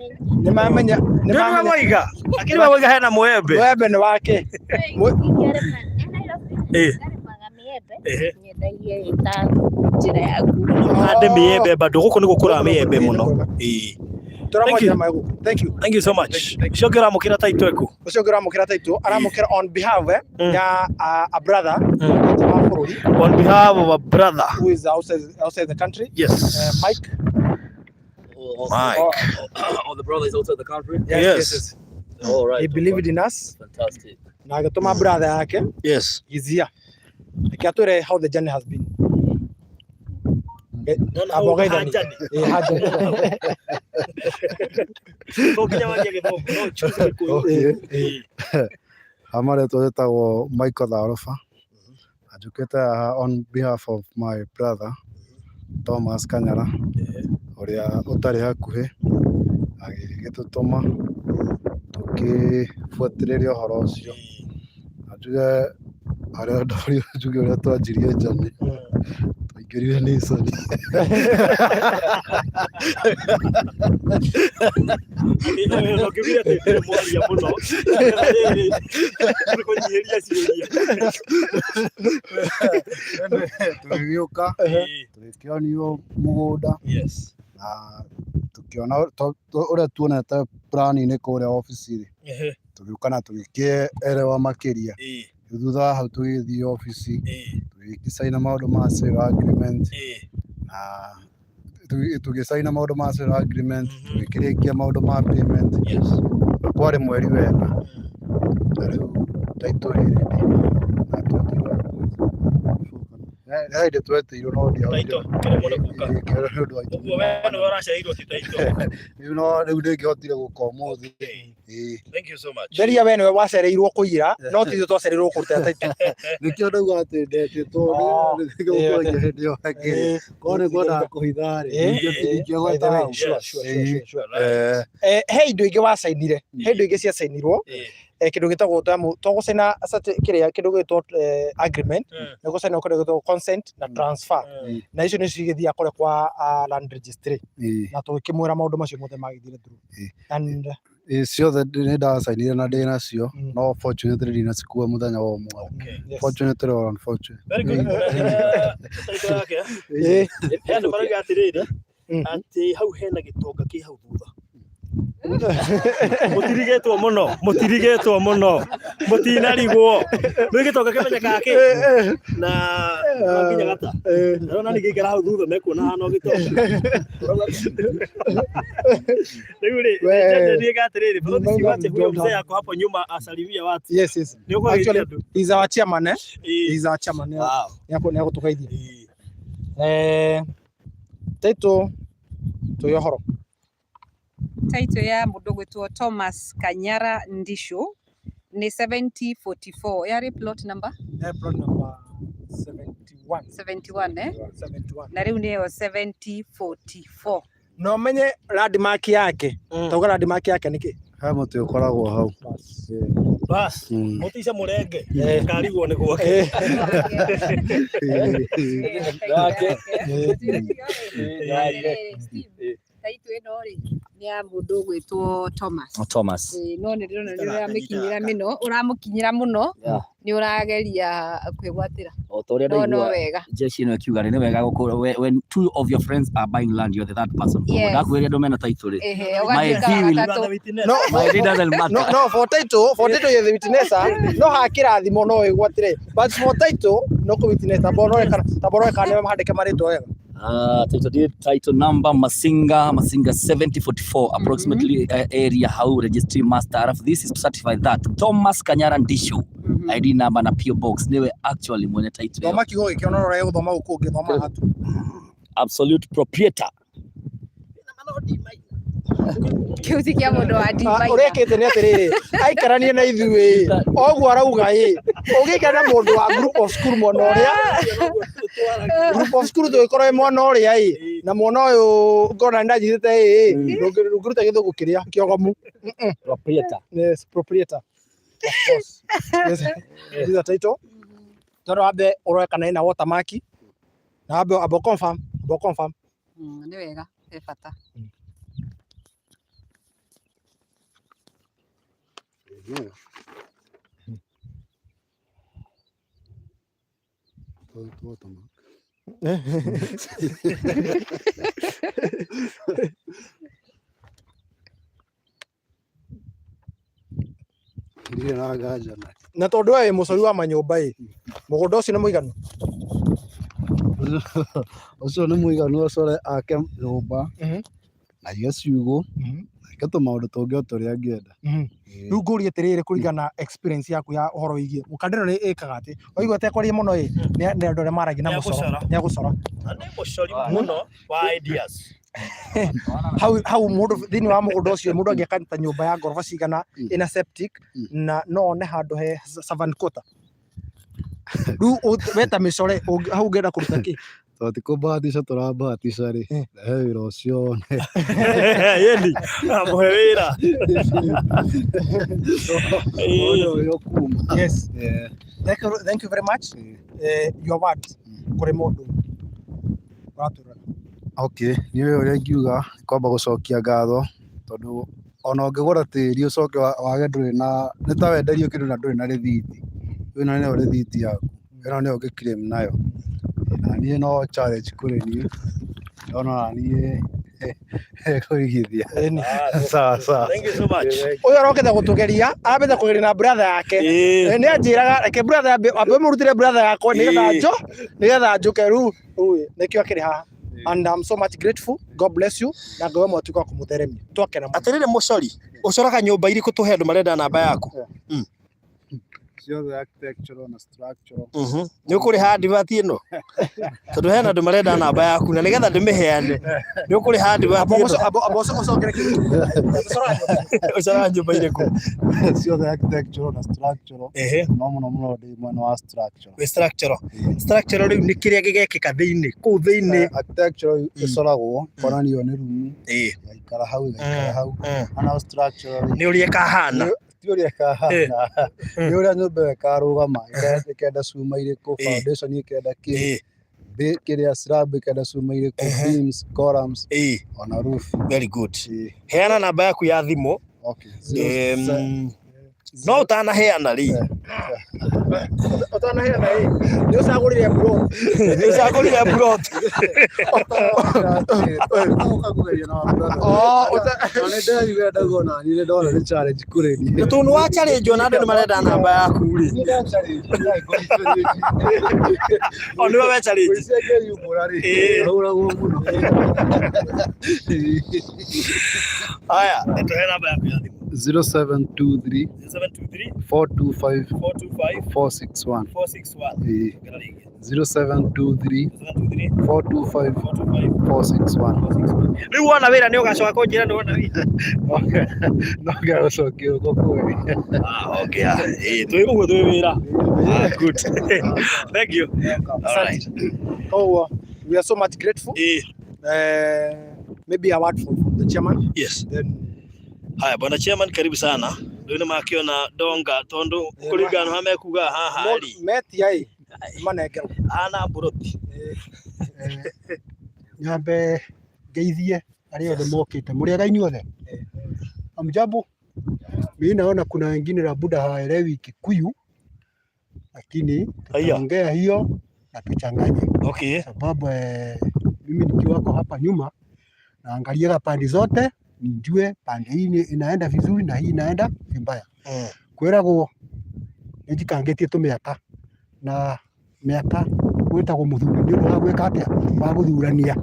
nĩ mamenya nĩ Nĩ nĩwe mamenya. woiga. Akĩrĩ we woiga hena mwembe. Mwembe nĩ wake. Ingĩarĩma Nairobi, ngarĩmaga mĩembe, nyendagie ĩta njĩra ya nguo. Hande mĩembe bado gũkũ nĩ gũkũraga mĩembe mũno. Ĩĩ. Tũramwanjĩra maĩ gũkũ. Thank you. Thank you so much. Ũcio ũngĩ ũramũkĩra title ĩkũ? Ũcio ũngĩ ũramũkĩra title aramũkĩra on behalf ya a brother nja wa bũrũri. On behalf of a brother. Who is outside the country. Yes. Mike. Mike. Oh, the brother is also the country. Yes, Yes. yes. All right. He believed in us Fantastic. na agĩtũma brother yake. He's here. Reke atwĩre how the journey has been. Amba ũgeithanie. Ĩ, To nginya warie Gĩthũngũ, no choose Gĩkũyũ. Okay. Hamarĩtwa njĩtagwo Michael Tharoba na njũkĩte haha on behalf of my brother Thomas Kanyara. Ũrĩa ũtarĩ hakuhĩ agĩgĩtũtũma tũkĩbuatĩrĩre ũhoro ũcio. Na njuge harĩa ndorio njuge ũrĩa twanjirie journey, twaingĩrire Nissan. Ũkiugire atĩ ndũrĩ mwaria mũno. Rĩrĩ, nĩkũnyihĩria ciũria. Tũgĩgĩũka tũgĩkĩonio mũgũnda na tũkĩona ũrĩa tuonete plan-inĩ kũrĩa obici-rĩ, tũgĩũka na tũgĩkĩerewa makĩria. Rĩu thutha wa hau tũgĩgĩthiĩ obici, tũgĩgĩcaina maũndũ ma sale agreement na tũgĩcaina maũndũ ma sale agreement, tũgĩkĩrĩkia maũndũ ma payment. Na kwarĩ mweri wena, na rĩu title ĩ ready na twetereirwo he hĩndĩ tweteirwo no ndiahotire Title, kĩremwo nĩ gũka. Ĩĩ, nĩ ũndũ wa itũmi Ũguo we nĩwe ũracereirwo ti title. Rĩu no rĩu ndĩngĩhotire gũka ũmũthĩ. Ĩĩ. Thank you so much. Theria we nĩwe wacereirwo kũira no ti ithuĩ twacereirwo kũruta title. Nĩkĩo ndauga atĩ ndetĩtwo Oh, nĩgũkũragia hĩndĩ ĩyo hakiri. Korwo nĩ ngwendaga kũhitha rĩ, Ĩĩ. ndingĩgweta By the way, hau. sure, sure, sure, Ĩĩ. sure, sure. Eh, Eh, he indo ingĩ wacainire, he indo ingĩ ciacainirwo kĩndũ gĩtagwo tũgũcaina kĩrĩa kĩndũ gĩtwo agreement nĩ gũcaina kĩndũ gĩtagwo consent na transfer na icio nĩcio igĩthiaga kũrĩa kwa land registry na tũgĩkĩmwĩra maũndũ macio mothe magĩthire through and Ĩĩ, ciothe nĩ ndacainire na ndĩ nacio no fortunately ndinacikua mũthenya wa ũmũthĩ. Fortunately or unfortunately. Very good. Title yake. Andũ marauga atĩrĩrĩ atĩ hau hena gĩtonga kĩ hau thutha. Mũtirigĩtwo mũno, mũtirigĩtwo mũno, mũtinarigwo. Nĩ gĩtonga kĩmenyekaga kĩ na no nginya gata. Ndĩrona ningĩ ikara hau thutha mekuona hana o gĩtonga. Rĩu rĩ, niĩ atĩrĩrĩ, balozi siwache huyo mzee ako hapo nyuma asalimia watu. Yes. Nĩ ũkũgeithia Actually, andũ. he's our chairman, eh? Ĩĩ. He's our chairman. Wow. Nĩ egũtũgeithia. Ĩĩ. Title tũĩ ũhoro. Title ya mũndũ gwĩtwo Thomas Kanyara Ndishu nĩ 7044 yarĩ plot number Plot number 71. 71 eh? 71. Na rĩu nĩyo 7044. Na ũmenye landmark yake. Tauga landmark yake nĩ kĩ? He mũtĩ ũkoragwo hau. Bas, mũtice mũrenge, karigwo nĩ gwake. Title ĩno rĩ nĩ ya mũndũ ũgwĩtwo Thomas. Thomas. Ĩĩ, no nĩ ndĩrona nĩ ũramĩkinyĩra mĩno, ũramũkinyĩra mũno, nĩ ũrageria kwĩgwatĩra. O ta ũrĩa No no ndaigua wega. jeshi ĩno ĩkiuga rĩ, nĩ wega gũkorwo when two of your friends are buying land, you're the third person. Koguo ndakwĩrire andũ mena title rĩ. Ehe, My ũgatuĩka deal wa will- gatatũ. No, My deal doesn't matter. No, for title, for title you're the witness, no ha kĩrathimo no wĩgwatĩre. But for title, no kũ witness, tamba ũrore kana tamba ũrore kana nĩwe mandĩke marĩtwa wega. Title deed, title number Masinga, Masinga 7044 approximately area hau registry master. Alafu this is to certify that Thomas Kanyara Ndishu ID number na PO box niwe actually mwene title ĩyo. Thoma kiugo gĩkĩ ona ũrore gũthoma gũkũ ũngĩthoma hatu. Absolute proprietor. Kĩu ti kĩa mũndũ wa Ah, ũrĩa ndimaina. ekĩte nĩ atĩrĩrĩ aikaranie na ithuĩ oguo arauga ĩ ũngĩikara na mũndũ wa group of school mwena ũrĩa group of school tũgĩkorwo ĩ mwena ũrĩa ĩ na mwena ũyũ ngona nĩ ndanyitĩte ĩ ndũngĩruta gĩthũngũ kĩrĩa kĩogomu. Proprietor. Yes, proprietor. Of course. Yes. This is a title. Tondũ wambe ũrore kana ĩna watermark na wambe ambe confirm, ambe confirm. Nĩ wega, he bata. Ndirĩ na nganja na. Na tondũ we wĩ mũcori wa manyũmba ĩ, mũgũnda ũcio nĩ mũiganu? Ũcio nĩ mũiganu acore ake nyũmba na aige ciugũ na eke tũmaũndũ tũngĩ o tũrĩa angĩenda. Rĩu ngũrie atĩrĩrĩ kũringana na experience yaku ya ũhoro wĩgiĩ mũkanda ĩno nĩ ĩkaga atĩ waigua atekwaria mũno ĩ nĩ nĩ andũ arĩa maragia na mũcoro Nĩagũcora. nĩ agũcora. Na nĩ mũcori mũno wa ideas. Hau hau mũndũ thĩinĩ wa mũgũnda ũcio mũndũ angĩaka ta nyũmba ya ngoroba cigana ĩna septic na no one handũ he seven quarter. Rĩu weta mĩcore hau ũngĩenda kũruta kĩ? Tondũ ti kũbahatisha tũrabahatisha rĩ, rehe wĩra ũcio wone. Yeni, amũhe wĩra. Wone ũrĩa ũkuma. Yes. Yeah. Thank you, thank you very much. Your word kũrĩ mũndũ ũratũrora. Okay, niĩ ũrĩa ingiuga nĩ kwamba gũcokia ngatho tondũ ona ũngĩgũra tĩri ũcoke wage ndũrĩ na, nĩ ta wenderio kĩndũ na ndũrĩ na rĩthiti, ĩno nĩyo rĩthiti yaku, ĩno nĩyo ũngĩ claim nayo. Na niĩ no challenge kũrĩ niĩ, ndona ona niĩ kũigithia. Sawa sawa. Thank you so much. Ũyũ arokĩte gũtũgeria, arambĩte kũgeria na brother yake. Nĩ anjĩraga reke brother ambe ambe mũrutĩre brother yakwa nĩgetha njo nĩgetha njũke rĩu rĩu nĩkĩo akĩrĩ haha. And I'm so much grateful. God bless you. Na Ngai wa mwatuĩka wa kũmũtheremia. Twakena mũno. Atĩrĩrĩ mũcori, ũcoraga nyũmba irĩkũ tũhe andũ marenda namba yaku? Ciothe architectural na structural. Nĩ ũkũrĩha advert ĩno? Tondũ hena andũ marenda namba yaku na nĩgetha ndĩmĩheane nĩ ũkũrĩha advert Amba ĩno. ũcokere kĩndũ kĩu. Ũcoraga nyũmba. Ũcoraga nyũmba irĩkũ? Ciothe architectural na structural. No mũno mũno ndĩ mwena wa structural. Wĩ structural. Structural rĩu nĩ kĩrĩa gĩgekĩka thĩinĩ, kũu thĩinĩ. Architectural ĩcoragwo ĩkonanio nĩ rumu ĩgaikara hau ĩgaikara hau. Ona structural Nĩ ũrĩa ĩkahana. Ti ũrĩa ĩkahana, nĩ ũrĩa nyũmba ĩyo ĩkarũgama, ĩkenda cuma irĩkũ, foundation ĩkenda kĩ, kĩrĩa slab ĩkenda cuma irĩkũ, beams, columns, ona roof. Very good. Heana namba yaku ya thimũ. Okay. No ũtanaheana rĩ. Ũtanaheana rĩ, nĩ ũcagũrire plot. Nĩ ũcagũrire plot. Nĩ ndĩraigua ndauga ona niĩ nĩ ndona nĩ challenge kũrĩ niĩ. Tondũ nĩ wa challenge ona andũ nĩ marenda namba yaku rĩ. Niĩ nda challenge, challenge. O nĩwe we challenge. Mũici angĩyumbũra rĩ, ahũragwo mũno. Haya, tũhe namba yaku ya thimũ. 0723 0723 425 425 461. 461. Ĩĩ. Ongera rĩngĩ. 0723 0723 425 425 461. Rĩu wona wĩra nĩ ũgacoka kũnjĩra nĩ wona wĩra. No nginya gũcokia ũguo kũgeria. Ah, okay. Ah, twĩ ũguo twĩ wĩra. Ah, good. Thank you. All right. Koguo we are so much grateful. Maybe a word from the chairman. Yes. Then Haya, bwana chairman, karibu sana. Rĩu nĩ makĩona ndonga tondũ kũringana na mekuga haha rĩ. Metia ĩ manengerwo. Hana mburoti. Nyambe ngeithie arĩa othe mokĩte mũrĩ ega inyuothe? Hamjambo? Mimi naona kuna wengine labda hawaelewi Kikuyu lakini tutaongea hiyo na tuchanganye. Okay. Sababu mimi nikiwako hapa nyuma naangaliaga pande zote nijue pande hii inaenda vizuri na hii inaenda vibaya. Kwĩragwo nĩ njikangĩtie tũmĩaka na mĩaka gwĩtagwo mũthuri nĩ ũndũ wa gwĩka atĩa wa gũthurania.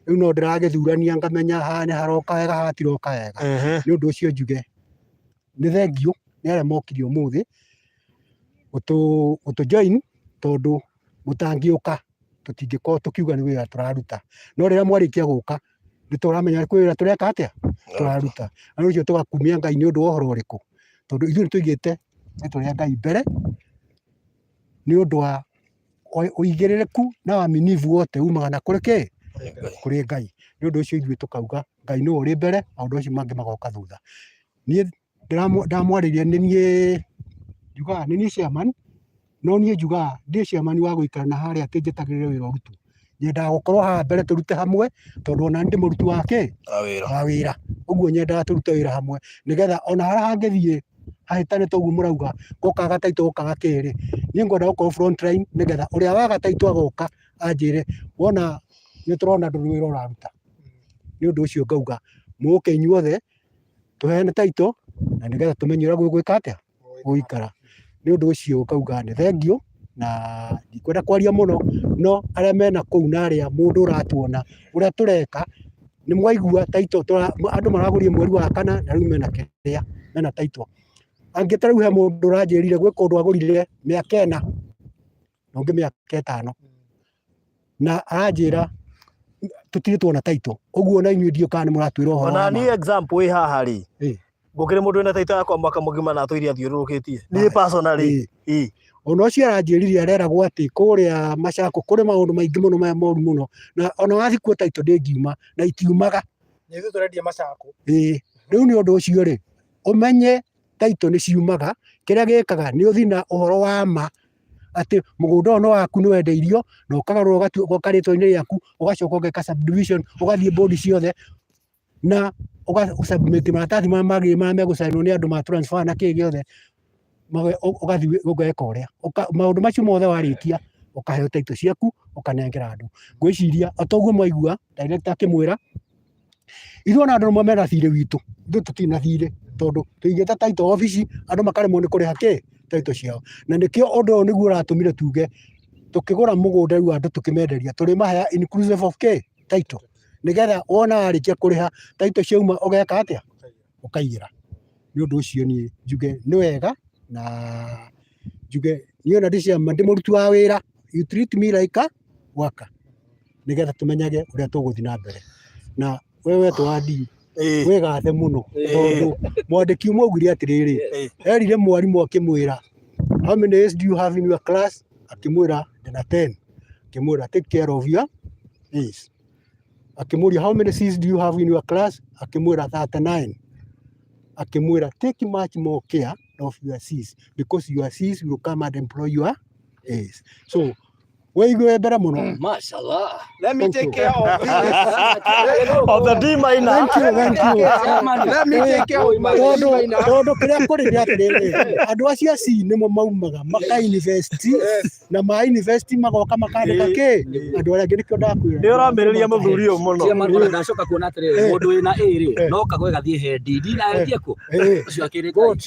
Rĩu no ndĩragĩthurania ngamenya haha nĩ haroka wega haha hatiroka wega. Nĩ ũndũ ũcio njuge nĩ thengiũ nĩ arĩa mokire ũmũthĩ gũtũ join tondũ mũtangĩũka tũtingĩkorwo tũkiuga nĩ wĩra tũraruta. No rĩrĩa mwarĩkia gũka nĩ tũramenya kwĩ wĩra tũreka atĩa tũraruta. Na ũcio tũgakumia Ngai nĩ ũndũ wa ũhoro ũrĩkũ? Tondũ ithuĩ nĩ tũigĩte rĩtwa rĩa Ngai mbere nĩ ũndũ wa ũigĩrĩrĩku na waminifu wote umaga na kũrĩ kĩ? Kũrĩ Ngai. Nĩ ũndũ ũcio ithuĩ tũkauga Ngai nĩwe ũrĩ mbere, maũndũ macio mangĩ magoka thutha. Niĩ ndamwarĩria nĩ niĩ njugaga nĩ niĩ chairman, no niĩ njugaga ndĩ chairman wa gũikara na harĩa atĩ njetagĩrĩre wĩra ũrutwo. Nyendaga gũkorwo haha mbere tũrute hamwe, tondũ ona niĩ ndĩ mũruti wa kĩ? Wa wĩra. Ũguo nyendaga tũrute wĩra hamwe, nĩgetha ona harĩa hangĩthiĩ hahĩtane ta ũguo mũrauga, gũkaga title gũkaga kĩ rĩ, niĩ ngwenda gũkorwo front line nĩgetha ũrĩa waga title agoka anjĩre wona nĩ tũrona ndũrĩ wĩra ũraruta. Nĩ ũndũ ũcio ngauga mũke inyuothe tũheane title na nĩgetha tũmenye ũrĩa gũgwĩka atĩa gũikara. Nĩ ũndũ ũcio ngauga nĩ thengiũ na ndikwenda kwaria mũno, no arĩa mena kũu na arĩa mũndũ ũratuona ũrĩa tũreka nĩ mwaigua title andũ maragũrire mweri wa kana na rĩu mena kĩrĩa mena title. Angĩ ta rĩu he mũndũ ũranjĩrire gwĩ kũndũ agũrire mĩaka ĩna na ũngĩ mĩaka ĩtano na aranjĩra tũtirĩ tuona title. Ũguo na inyuĩ ndiũĩ kana nĩ mũratwĩra ũhoro Ona wa ma. niĩ example ĩ haha rĩ, ngũkĩrĩ mũndũ wĩna title yakwa mwaka mũgima na atũire athiũrũrũkĩtie. Niĩ personally. Ona ũcio aranjĩrire areragwo atĩ kũrĩa Machakos kũrĩ maũndũ maingĩ mũno maya moru mũno, na ona wathiĩ kuo title ndĩngiuma na itiumaga. Na ithuĩ tũrendia Machakos. Ĩĩ, rĩu nĩ ũndũ ũcio rĩ, ũmenye title nĩ ciumaga, kĩrĩa gĩkaga nĩ ũthiĩ na ũhoro wa ma atĩ mũgũnda ũyũ nĩ waku nĩ wendeirio na ũkagarũra ũgoka rĩtwa-inĩ rĩaku, ũgacoka ũgeka subdivision, ũgathiĩ board ciothe na ũga submit maratathi marĩa magĩrĩire marĩa megũcainwo nĩ andũ ma transfer na kĩ gĩothe, ũgathiĩ ũgeka ũrĩa. Maũndũ macio mothe warĩkia ũkaheo title ciaku ũkanengera andũ. Ngwĩciria o ta ũguo mwaigua director akĩmwĩra, ithuĩ ona andũ nĩmo mena thirĩ witũ, ithuĩ tũtirĩ na thirĩ tondũ tũigĩte title obici andũ makaremwo nĩ kũrĩha kĩ? Title ciao. Na nĩkĩo ũndũ ũyũ nĩguo ũratũmire tuge tũkĩgũra mũgũnda rĩu andũ tũkĩmenderia tũrĩmaheaga inclusive of kĩ? Title. Nĩgetha wona warĩkia kũrĩha title ciauma ũgeka atĩa? Ũkaigĩra. Nĩ ũndũ ũcio niĩ njuge nĩ wega na njuge niĩ ona ndĩ chairman ndĩ mũruti wa wĩra, you treat me like a worker nĩgetha tũmenyage ũrĩa tũgũthiĩ na mbere. Na we wetwo wa D wĩgathe mũno tondũ mwandĩki ũmwe augire atĩrĩrĩ, erire mwarimũ akĩmwĩra how many A's do you have in your class? Akĩmwĩra ndĩna 10. Akĩmwĩra take care of your A's. Akĩmũria how many C's do you have in your class? Akĩmwĩra 39. Akĩmwĩra take much more care of your C's because your C's will come and employ your A's. So wĩigue mbere mũno. Mashallah. Let me Thank take you. care of this. Of the D minor. Thank you, thank you. Let me take care of my D Tondũ minor. tondũ kĩrĩa kũrĩ nĩ atĩrĩrĩ, andũ acio a C nĩmo maumaga maka invest na ma invest magoka makandĩka kĩ andũ arĩa angĩ nĩkĩo ndakwĩra. Nĩ ũramĩrĩria mũthuri ũyũ mũno. Chairman ona ndacoka kuona atĩrĩrĩ mũndũ wĩna A rĩ no kagwe gathiĩ he D D na etie kũ ũcio akĩrĩte Good.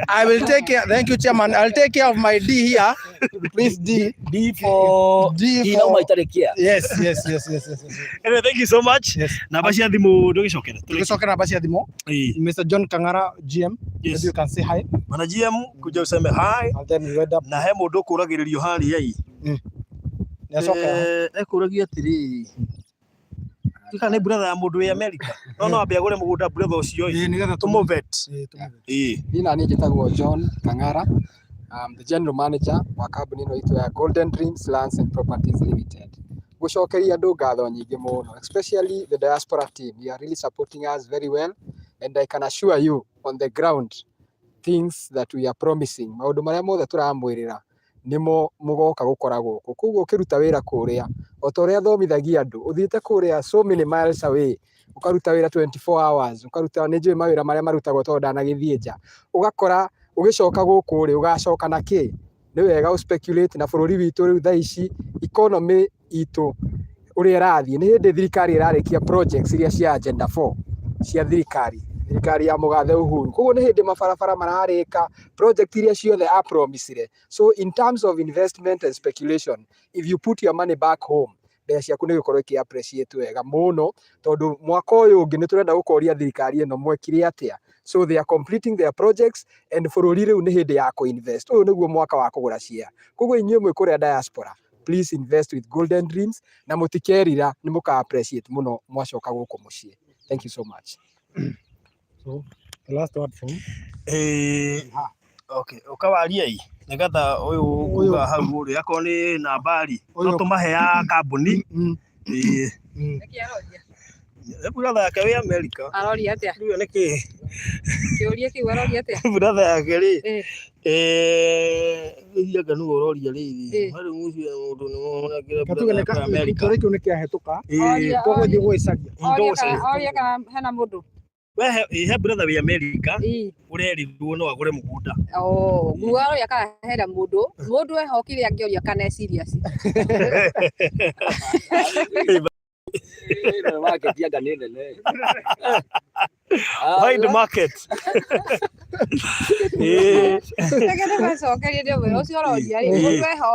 I will take care. Thank you, Chairman. I'll take care of my D here. Please, D. D for D D nauma for. itarĩ care Yes, yes, yes, yes, yes, yes. Anyway, thank you so much. Yes. Namba cia thimũ ndũgĩcokere. Tũgĩcokera namba cia thimũ. Mr. John Kangara, GM. Yes. Maybe you can say hi. Bwana GM kuja useme hi And then we end up. na he mũndũ ũkũragĩrĩrio harĩa ĩ. Nĩacokera. Ekũragia atĩrĩrĩ kana nĩ brother ya mũndũ wĩ America no no ambe agũre mũgũnda brother ũcio ĩ Ĩĩ, nĩgetha tũmũvet Ĩĩ, tũmũvet. ĩ Niĩ naniĩ njĩtagwo John Kang'ara, I'm the general manager wa kambuni ĩno itũ ya Golden Dreams Lands and Properties Limited. Gũcokeria andũ ngatho nyingĩ mũno, especially the diaspora team. You are really supporting us very well and I can assure you on the ground things that we are promising, maũndũ marĩa mothe tũramwĩrĩra nĩmo mũgoka gũkora gũkũ. Koguo ũkĩruta wĩra kũrĩa, o ta ũrĩa thomithagia andũ, ũthiĩte kũrĩa so many miles away, ũkaruta wĩra 24 hours, ũkaruta nĩ njũĩ mawĩra marĩa marutagwo tondũ ndanagĩthiĩ nja, ũgakora ũgĩcoka gũkũ rĩ, ũgacoka na kĩ? Nĩ wega ũ speculate na bũrũri witũ rĩu thaa ici economy itũ ũrĩa ĩrathiĩ, nĩ hĩndĩ thirikari ĩrarĩkia projects iria cia agenda 4 cia thirikari, thirikari ya mũgathe Uhuru. Koguo nĩ hĩndĩ mabarabara mararĩka, project iria ciothe a promisire. So in terms of investment and speculation, if you put your money back home, mbeca ciaku nĩ igũkorwo ikĩ appreciate wega mũno, tondũ mwaka ũyũ ũngĩ nĩ tũrenda gũkoria thirikari ĩno mwekire atĩa. So they are completing their projects and bũrũri rĩu nĩ hĩndĩ ya kũ-invest. Ũyũ nĩguo mwaka wa kũgũra share. Koguo inyuĩ mwĩ kũrĩa diaspora, please invest with Golden Dreams na mũtikerira, nĩ mũka appreciate mũno mwacoka gũkũ mũciĩ. Thank you so much. So, the last word from Okay, ũkawaria ĩ nĩgetha ũyũ kuga hau ũrĩ akorwo nĩ nambari no tũmahe ya kambuni ĩĩ brother yake wĩ America Aroria atĩa? rĩu nĩ kĩ Kĩũria kĩu aroria atĩa? brother yake rĩ Eh. anga nĩwe ũroria rĩrĩ rĩu ũcio mũndũ nĩ mũnengere Katuge brother nĩ yake wĩ America kĩũria kĩu nĩ kĩahĩtũka ĩĩ koguo thiĩ gũgĩcaria Oria kana oria kana hena mũndũ. We he brother wĩ America ũrerirwo no agũre mũgũnda. Oh, nguga aroria kana hena mũndũ mũndũ eho kĩrĩa angĩoria kana e serious. Market anga nĩ nene. Wide market. Ĩĩ. Reke ndĩmacokerie ndĩmwĩre ũcio ũroria rĩ mũndũ eho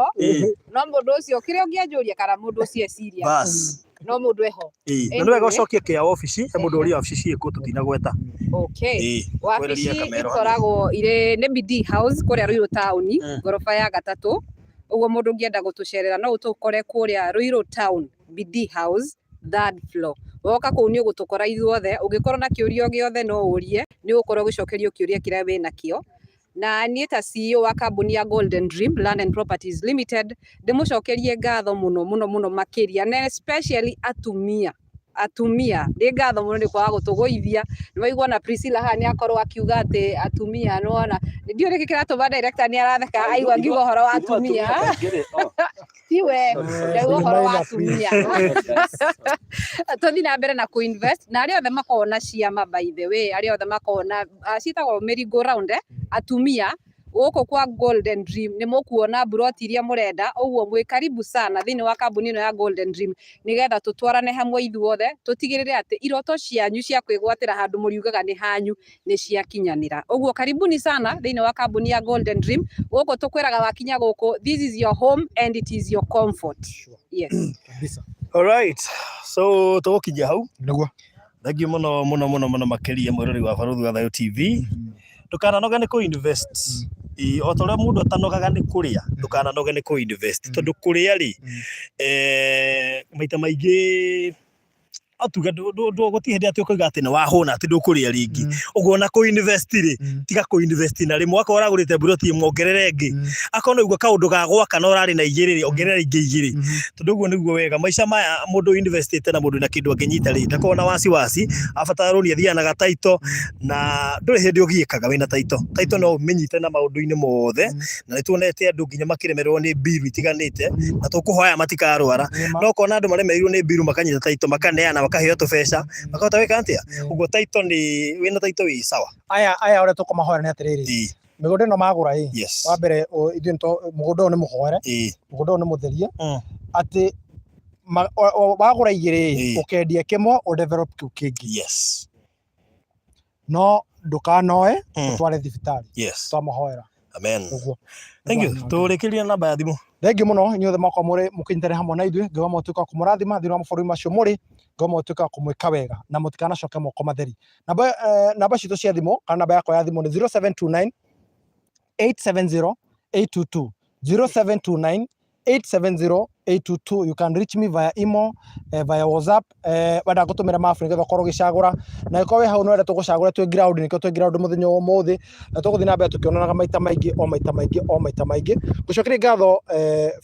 no mũndũ ũcio kĩrĩa ũngĩanjũria kana mũndũ ũcio e serious. Bas. No mũndũ eho. Ĩĩ. Na nĩ wega ũcokie kĩa wabici, he mũndũ ũria wabici ciĩkũ tũtinagweta. Okay. Ĩĩ. Wabici Kwereria kamero hanini. ikoragwo irĩ nĩ Bidii House kũrĩa Ruiru taũni ngoroba ya gatatũ. Ũguo mũndũ ũngĩenda gũtũcerera no ũtũkore kũrĩa Ruiru town Bidii House third floor. Woka kũu nĩ ũgũtũkora ithuothe, ũngĩkorwo na kĩũria o gĩothe no ũrie, nĩ ũgũkorwo ũgĩcokerio kĩũria kĩrĩa wĩnakĩo. Na niĩ ta CEO wa kambuni ya Golden Dream Land and Properties Limited ndĩmũcokerie ngatho mũno mũno mũno makĩria na especially atumia atumia nĩ ngatho mũno nĩ kwaga gũtũgũithia nĩ waigua na Priscilla haha nĩ akorwo akiuga atĩ atumia nĩwona ndiũĩ nĩkĩ kĩratũma director nĩ aratheka aigua ngiuga ũhoro wa atumia tiwe ndauga ũhoro wa atumia tũthiĩ na mbere na kũ invest na arĩa othe makoragwo na ciama by the way arĩa othe makoragwo na ah, ciĩtagwo merry go round eh? Atumia gũkũ kwa Golden Dream nĩ mũkuona mburoti iria mũrenda ũguo mwĩ karibu sana thĩinĩ wa kambuni ĩno ya Golden Dream nĩgetha tũtwarane hamwe ithuothe tũtigĩrĩre atĩ iroto cianyu cia kwĩgwatĩra handũ mũriugaga nĩ hanyu nĩ ciakinyanĩra. Ũguo karibuni sana thĩinĩ wa kambuni ya Golden Dream. Gũkũ tũkwĩraga wakinya gũkũ, this is your home and it is your comfort. Yes. Kabisa. All right. So tũgũkinyia hau. Nĩguo. Thank you mũno mũno mũno mũno makĩria mwĩrori wa Barũthi wa Thayũ TV. Ndũkananoge nĩ kũ invest. Ĩĩ, o ta ũrĩa mũndũ atanogaga nĩ kũrĩa, ndũkananoge nĩ kũ invest. Tondũ kũrĩa rĩ, eh, maita maingĩ no tuge gũtirĩ hĩndĩ atĩ ũkoiga atĩ nĩ wahũna atĩ ndũkũrĩa rĩngĩ. Ũguo ona kũ invest rĩ, tiga kũ invest na rĩmwe. Akorwo ũragũrĩte mburoti ĩmwe ongerera ĩngĩ. Akorwo nĩ ũigua kaũndũ ga gwaka na ũrarĩ na igĩrĩ rĩ, ongerera ingĩ igĩrĩ. Tondũ ũguo nĩguo wega. Maica maya mũndũ investĩte na mũndũ wĩna kĩndũ angĩnyita rĩ, ndakoragwo na wasiwasi, abatara rũni athiaga na gataito, na ndũrĩ hĩndĩ ũgiĩkaga wĩna taito. Taito no ũmĩnyite na maũndũ-inĩ mothe, na nĩ tuonete andũ nginya makĩremererwo nĩ mbiru itiganĩte, na tũkũhoya matikarwara. No ũkona andũ maremereirwo nĩ mbiru makanyita taito, makaneana, makaheo tũbeca, makahota gwĩka atĩa? Ũguo taito nĩ, wĩna taito wĩ sawa. Aya aya ũrĩa tũkũmahoera nĩ atĩrĩrĩ, mĩgũnda ĩno magũra ĩ, wa mbere ithuĩ mũgũnda ũyũ nĩ mũhoere, mũgũnda ũyũ nĩ mũtherie, atĩ wagũra igĩrĩ ĩ, ũkendia kĩmwe ũ develop kĩu kĩngĩ. No ndũkanoe ũtware thibitarĩ. Twamahoera. Amen. Ũguo. Thank you. Tũrĩkĩrie na namba ya thimũ. Thengiũ mũno inyuothe mwakorwo mũrĩ mũkĩnyitanĩra hamwe na ithuĩ, Ngai wa motũĩka wa kũmũrathima thĩinĩ wa mabũrũri macio mũrĩ, Ngai wa motũĩka wa kũmwĩka wega na mũtikanacoke moko matheri. Namba namba citũ cia thimũ kana namba yakwa ya thimũ nĩ 0729 870 822 0729 870 822. You can reach me via imo, via WhatsApp, wenda ngũtũmĩra mabu nĩgetha ũkorwo ũgĩcagũra, na angĩkorwo wĩ hau nĩ wenda tũgũcagũre twĩ ground, nĩkĩo twĩ ground mũthenya wa ũmũthĩ, na tũgũthiĩ na mbere tũkĩonanaga maita maingĩ o maita maingĩ o maita maingĩ. Ngũcokerie ngatho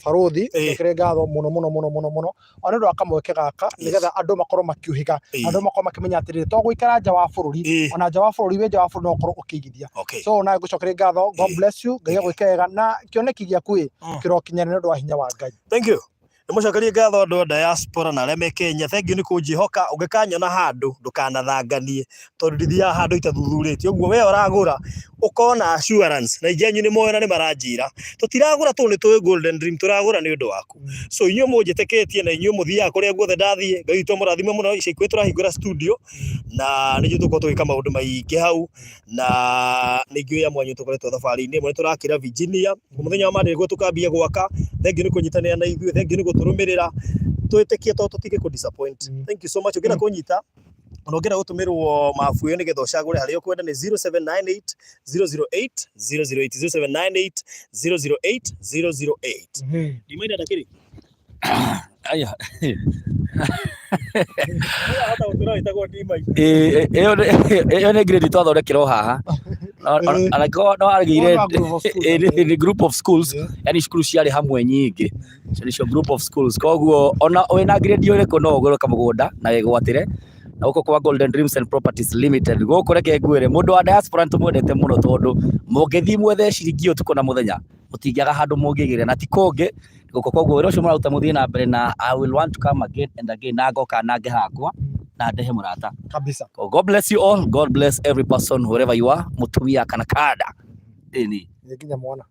barũthi, ngũcokerie ngatho mũno mũno mũno mũno mũno ona nĩ ũndũ wa kamweke gaka nĩgetha andũ makorwo makiũhĩga, andũ makorwo makĩmenya atĩrĩrĩ, to gũikara nja wa bũrũri, ona nja wa bũrũri, wĩ nja wa bũrũri no ũkorwo ũkĩigithia. So na ngũcokerie ngatho, God bless you, Ngai agwĩke wega na kĩoneki gĩaku ĩ kĩrokinyana nĩ ũndũ wa hinya wa Ngai. Thank you. Nĩmũcokerie ngatho andũ a diaspora na arĩa me Kenya. Thank you nĩ kũnjĩhoka. Ũngĩkanyona handũ ndũkanathanganie tondũ ndithiaga handũ itathuthurĩtie. Ũguo we ũragũra ũkorwo na assurance na aingĩ anyu nĩ moĩ na nĩ maranjĩra tũtiragũra tondũ nĩ tũĩ Golden Dream, tũragũra nĩ ũndũ waku. So inyuĩ mũnjĩtĩkĩtie na inyuĩ mũthiaga kũrĩa guothe ndathiĩ, Ngai witũ amũrathime mũno. Ica ikuhĩ tũrahingũra studio na nĩ ithuĩ tũgũkorwo tũgĩka maũndũ maingĩ hau, na nĩ ingĩ amwe anyu tũkoretwo thabarĩ-inĩ ĩmwe. Nĩ tũrakĩra Virginia mũthenya wa Monday nĩguo tũkambia gwaka. Thank you nĩ kũnyitanĩra na ithuĩ, thank you nĩ gũtũrũmĩrĩra, twĩtĩkie tondũ tũtingĩkũ disappoint. Thank you so much. Ũngĩenda kũnyita ona ũngĩenda gũtũmĩrwo mabu ĩyo nĩgetha ũcagũre harĩa ũkwenda nĩ 0798 008 008 0798 008 008. Ndimaina ndakĩrĩ Aya. Hata gũtũra wĩtagwo Ndimaina. Ĩyo nĩ grade twathondekerwo haha. Angĩkorwo no agĩire nĩ group of schools, yani cukuru ciarĩ hamwe nyingĩ. Icio nĩcio group of schools. Koguo ona wĩna grade ũrĩkũ no ũgũre kamũgũnda na wĩgwatĩre. Na gũkũ kwa Golden Dreams and Properties Limited. Gũkũ reke ngwĩre mũndũ wa diaspora nĩ tũmwendete mũno tondũ mũngĩthiĩ mwethe ciringi ũtukũ na mũthenya mũtingĩaga handũ mũngĩgĩra na ti kũngĩ gũkũ. Koguo wĩra ũcio mũraruta mũthiĩ na mbere na I will want to come again and again na ngoka nange hakwa na ndehe mũrata. Kabisa. God bless you all. God bless every person wherever you are. Mũtumia kana kanda. Ĩni. Nginya mwana.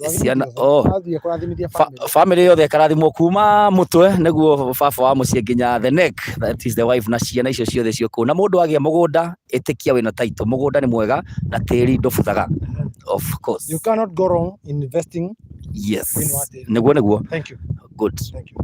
Ciana, oh. Athiĩ kũrathimithia family. Family yothe ĩkarathimwo kuma mũtwe nĩguo baba wa mũciĩ nginya the neck, that is the wife na ciana icio ciothe ciĩ kũu. Na mũndũ agĩa mũgũnda ĩtĩkia wĩna title, mũgũnda nĩ mwega na tĩri ndũbuthaga. Of course. You cannot go wrong in investing Yes. thĩinĩ wa tĩri. Nĩguo nĩguo. Thank you. Good. Thank you.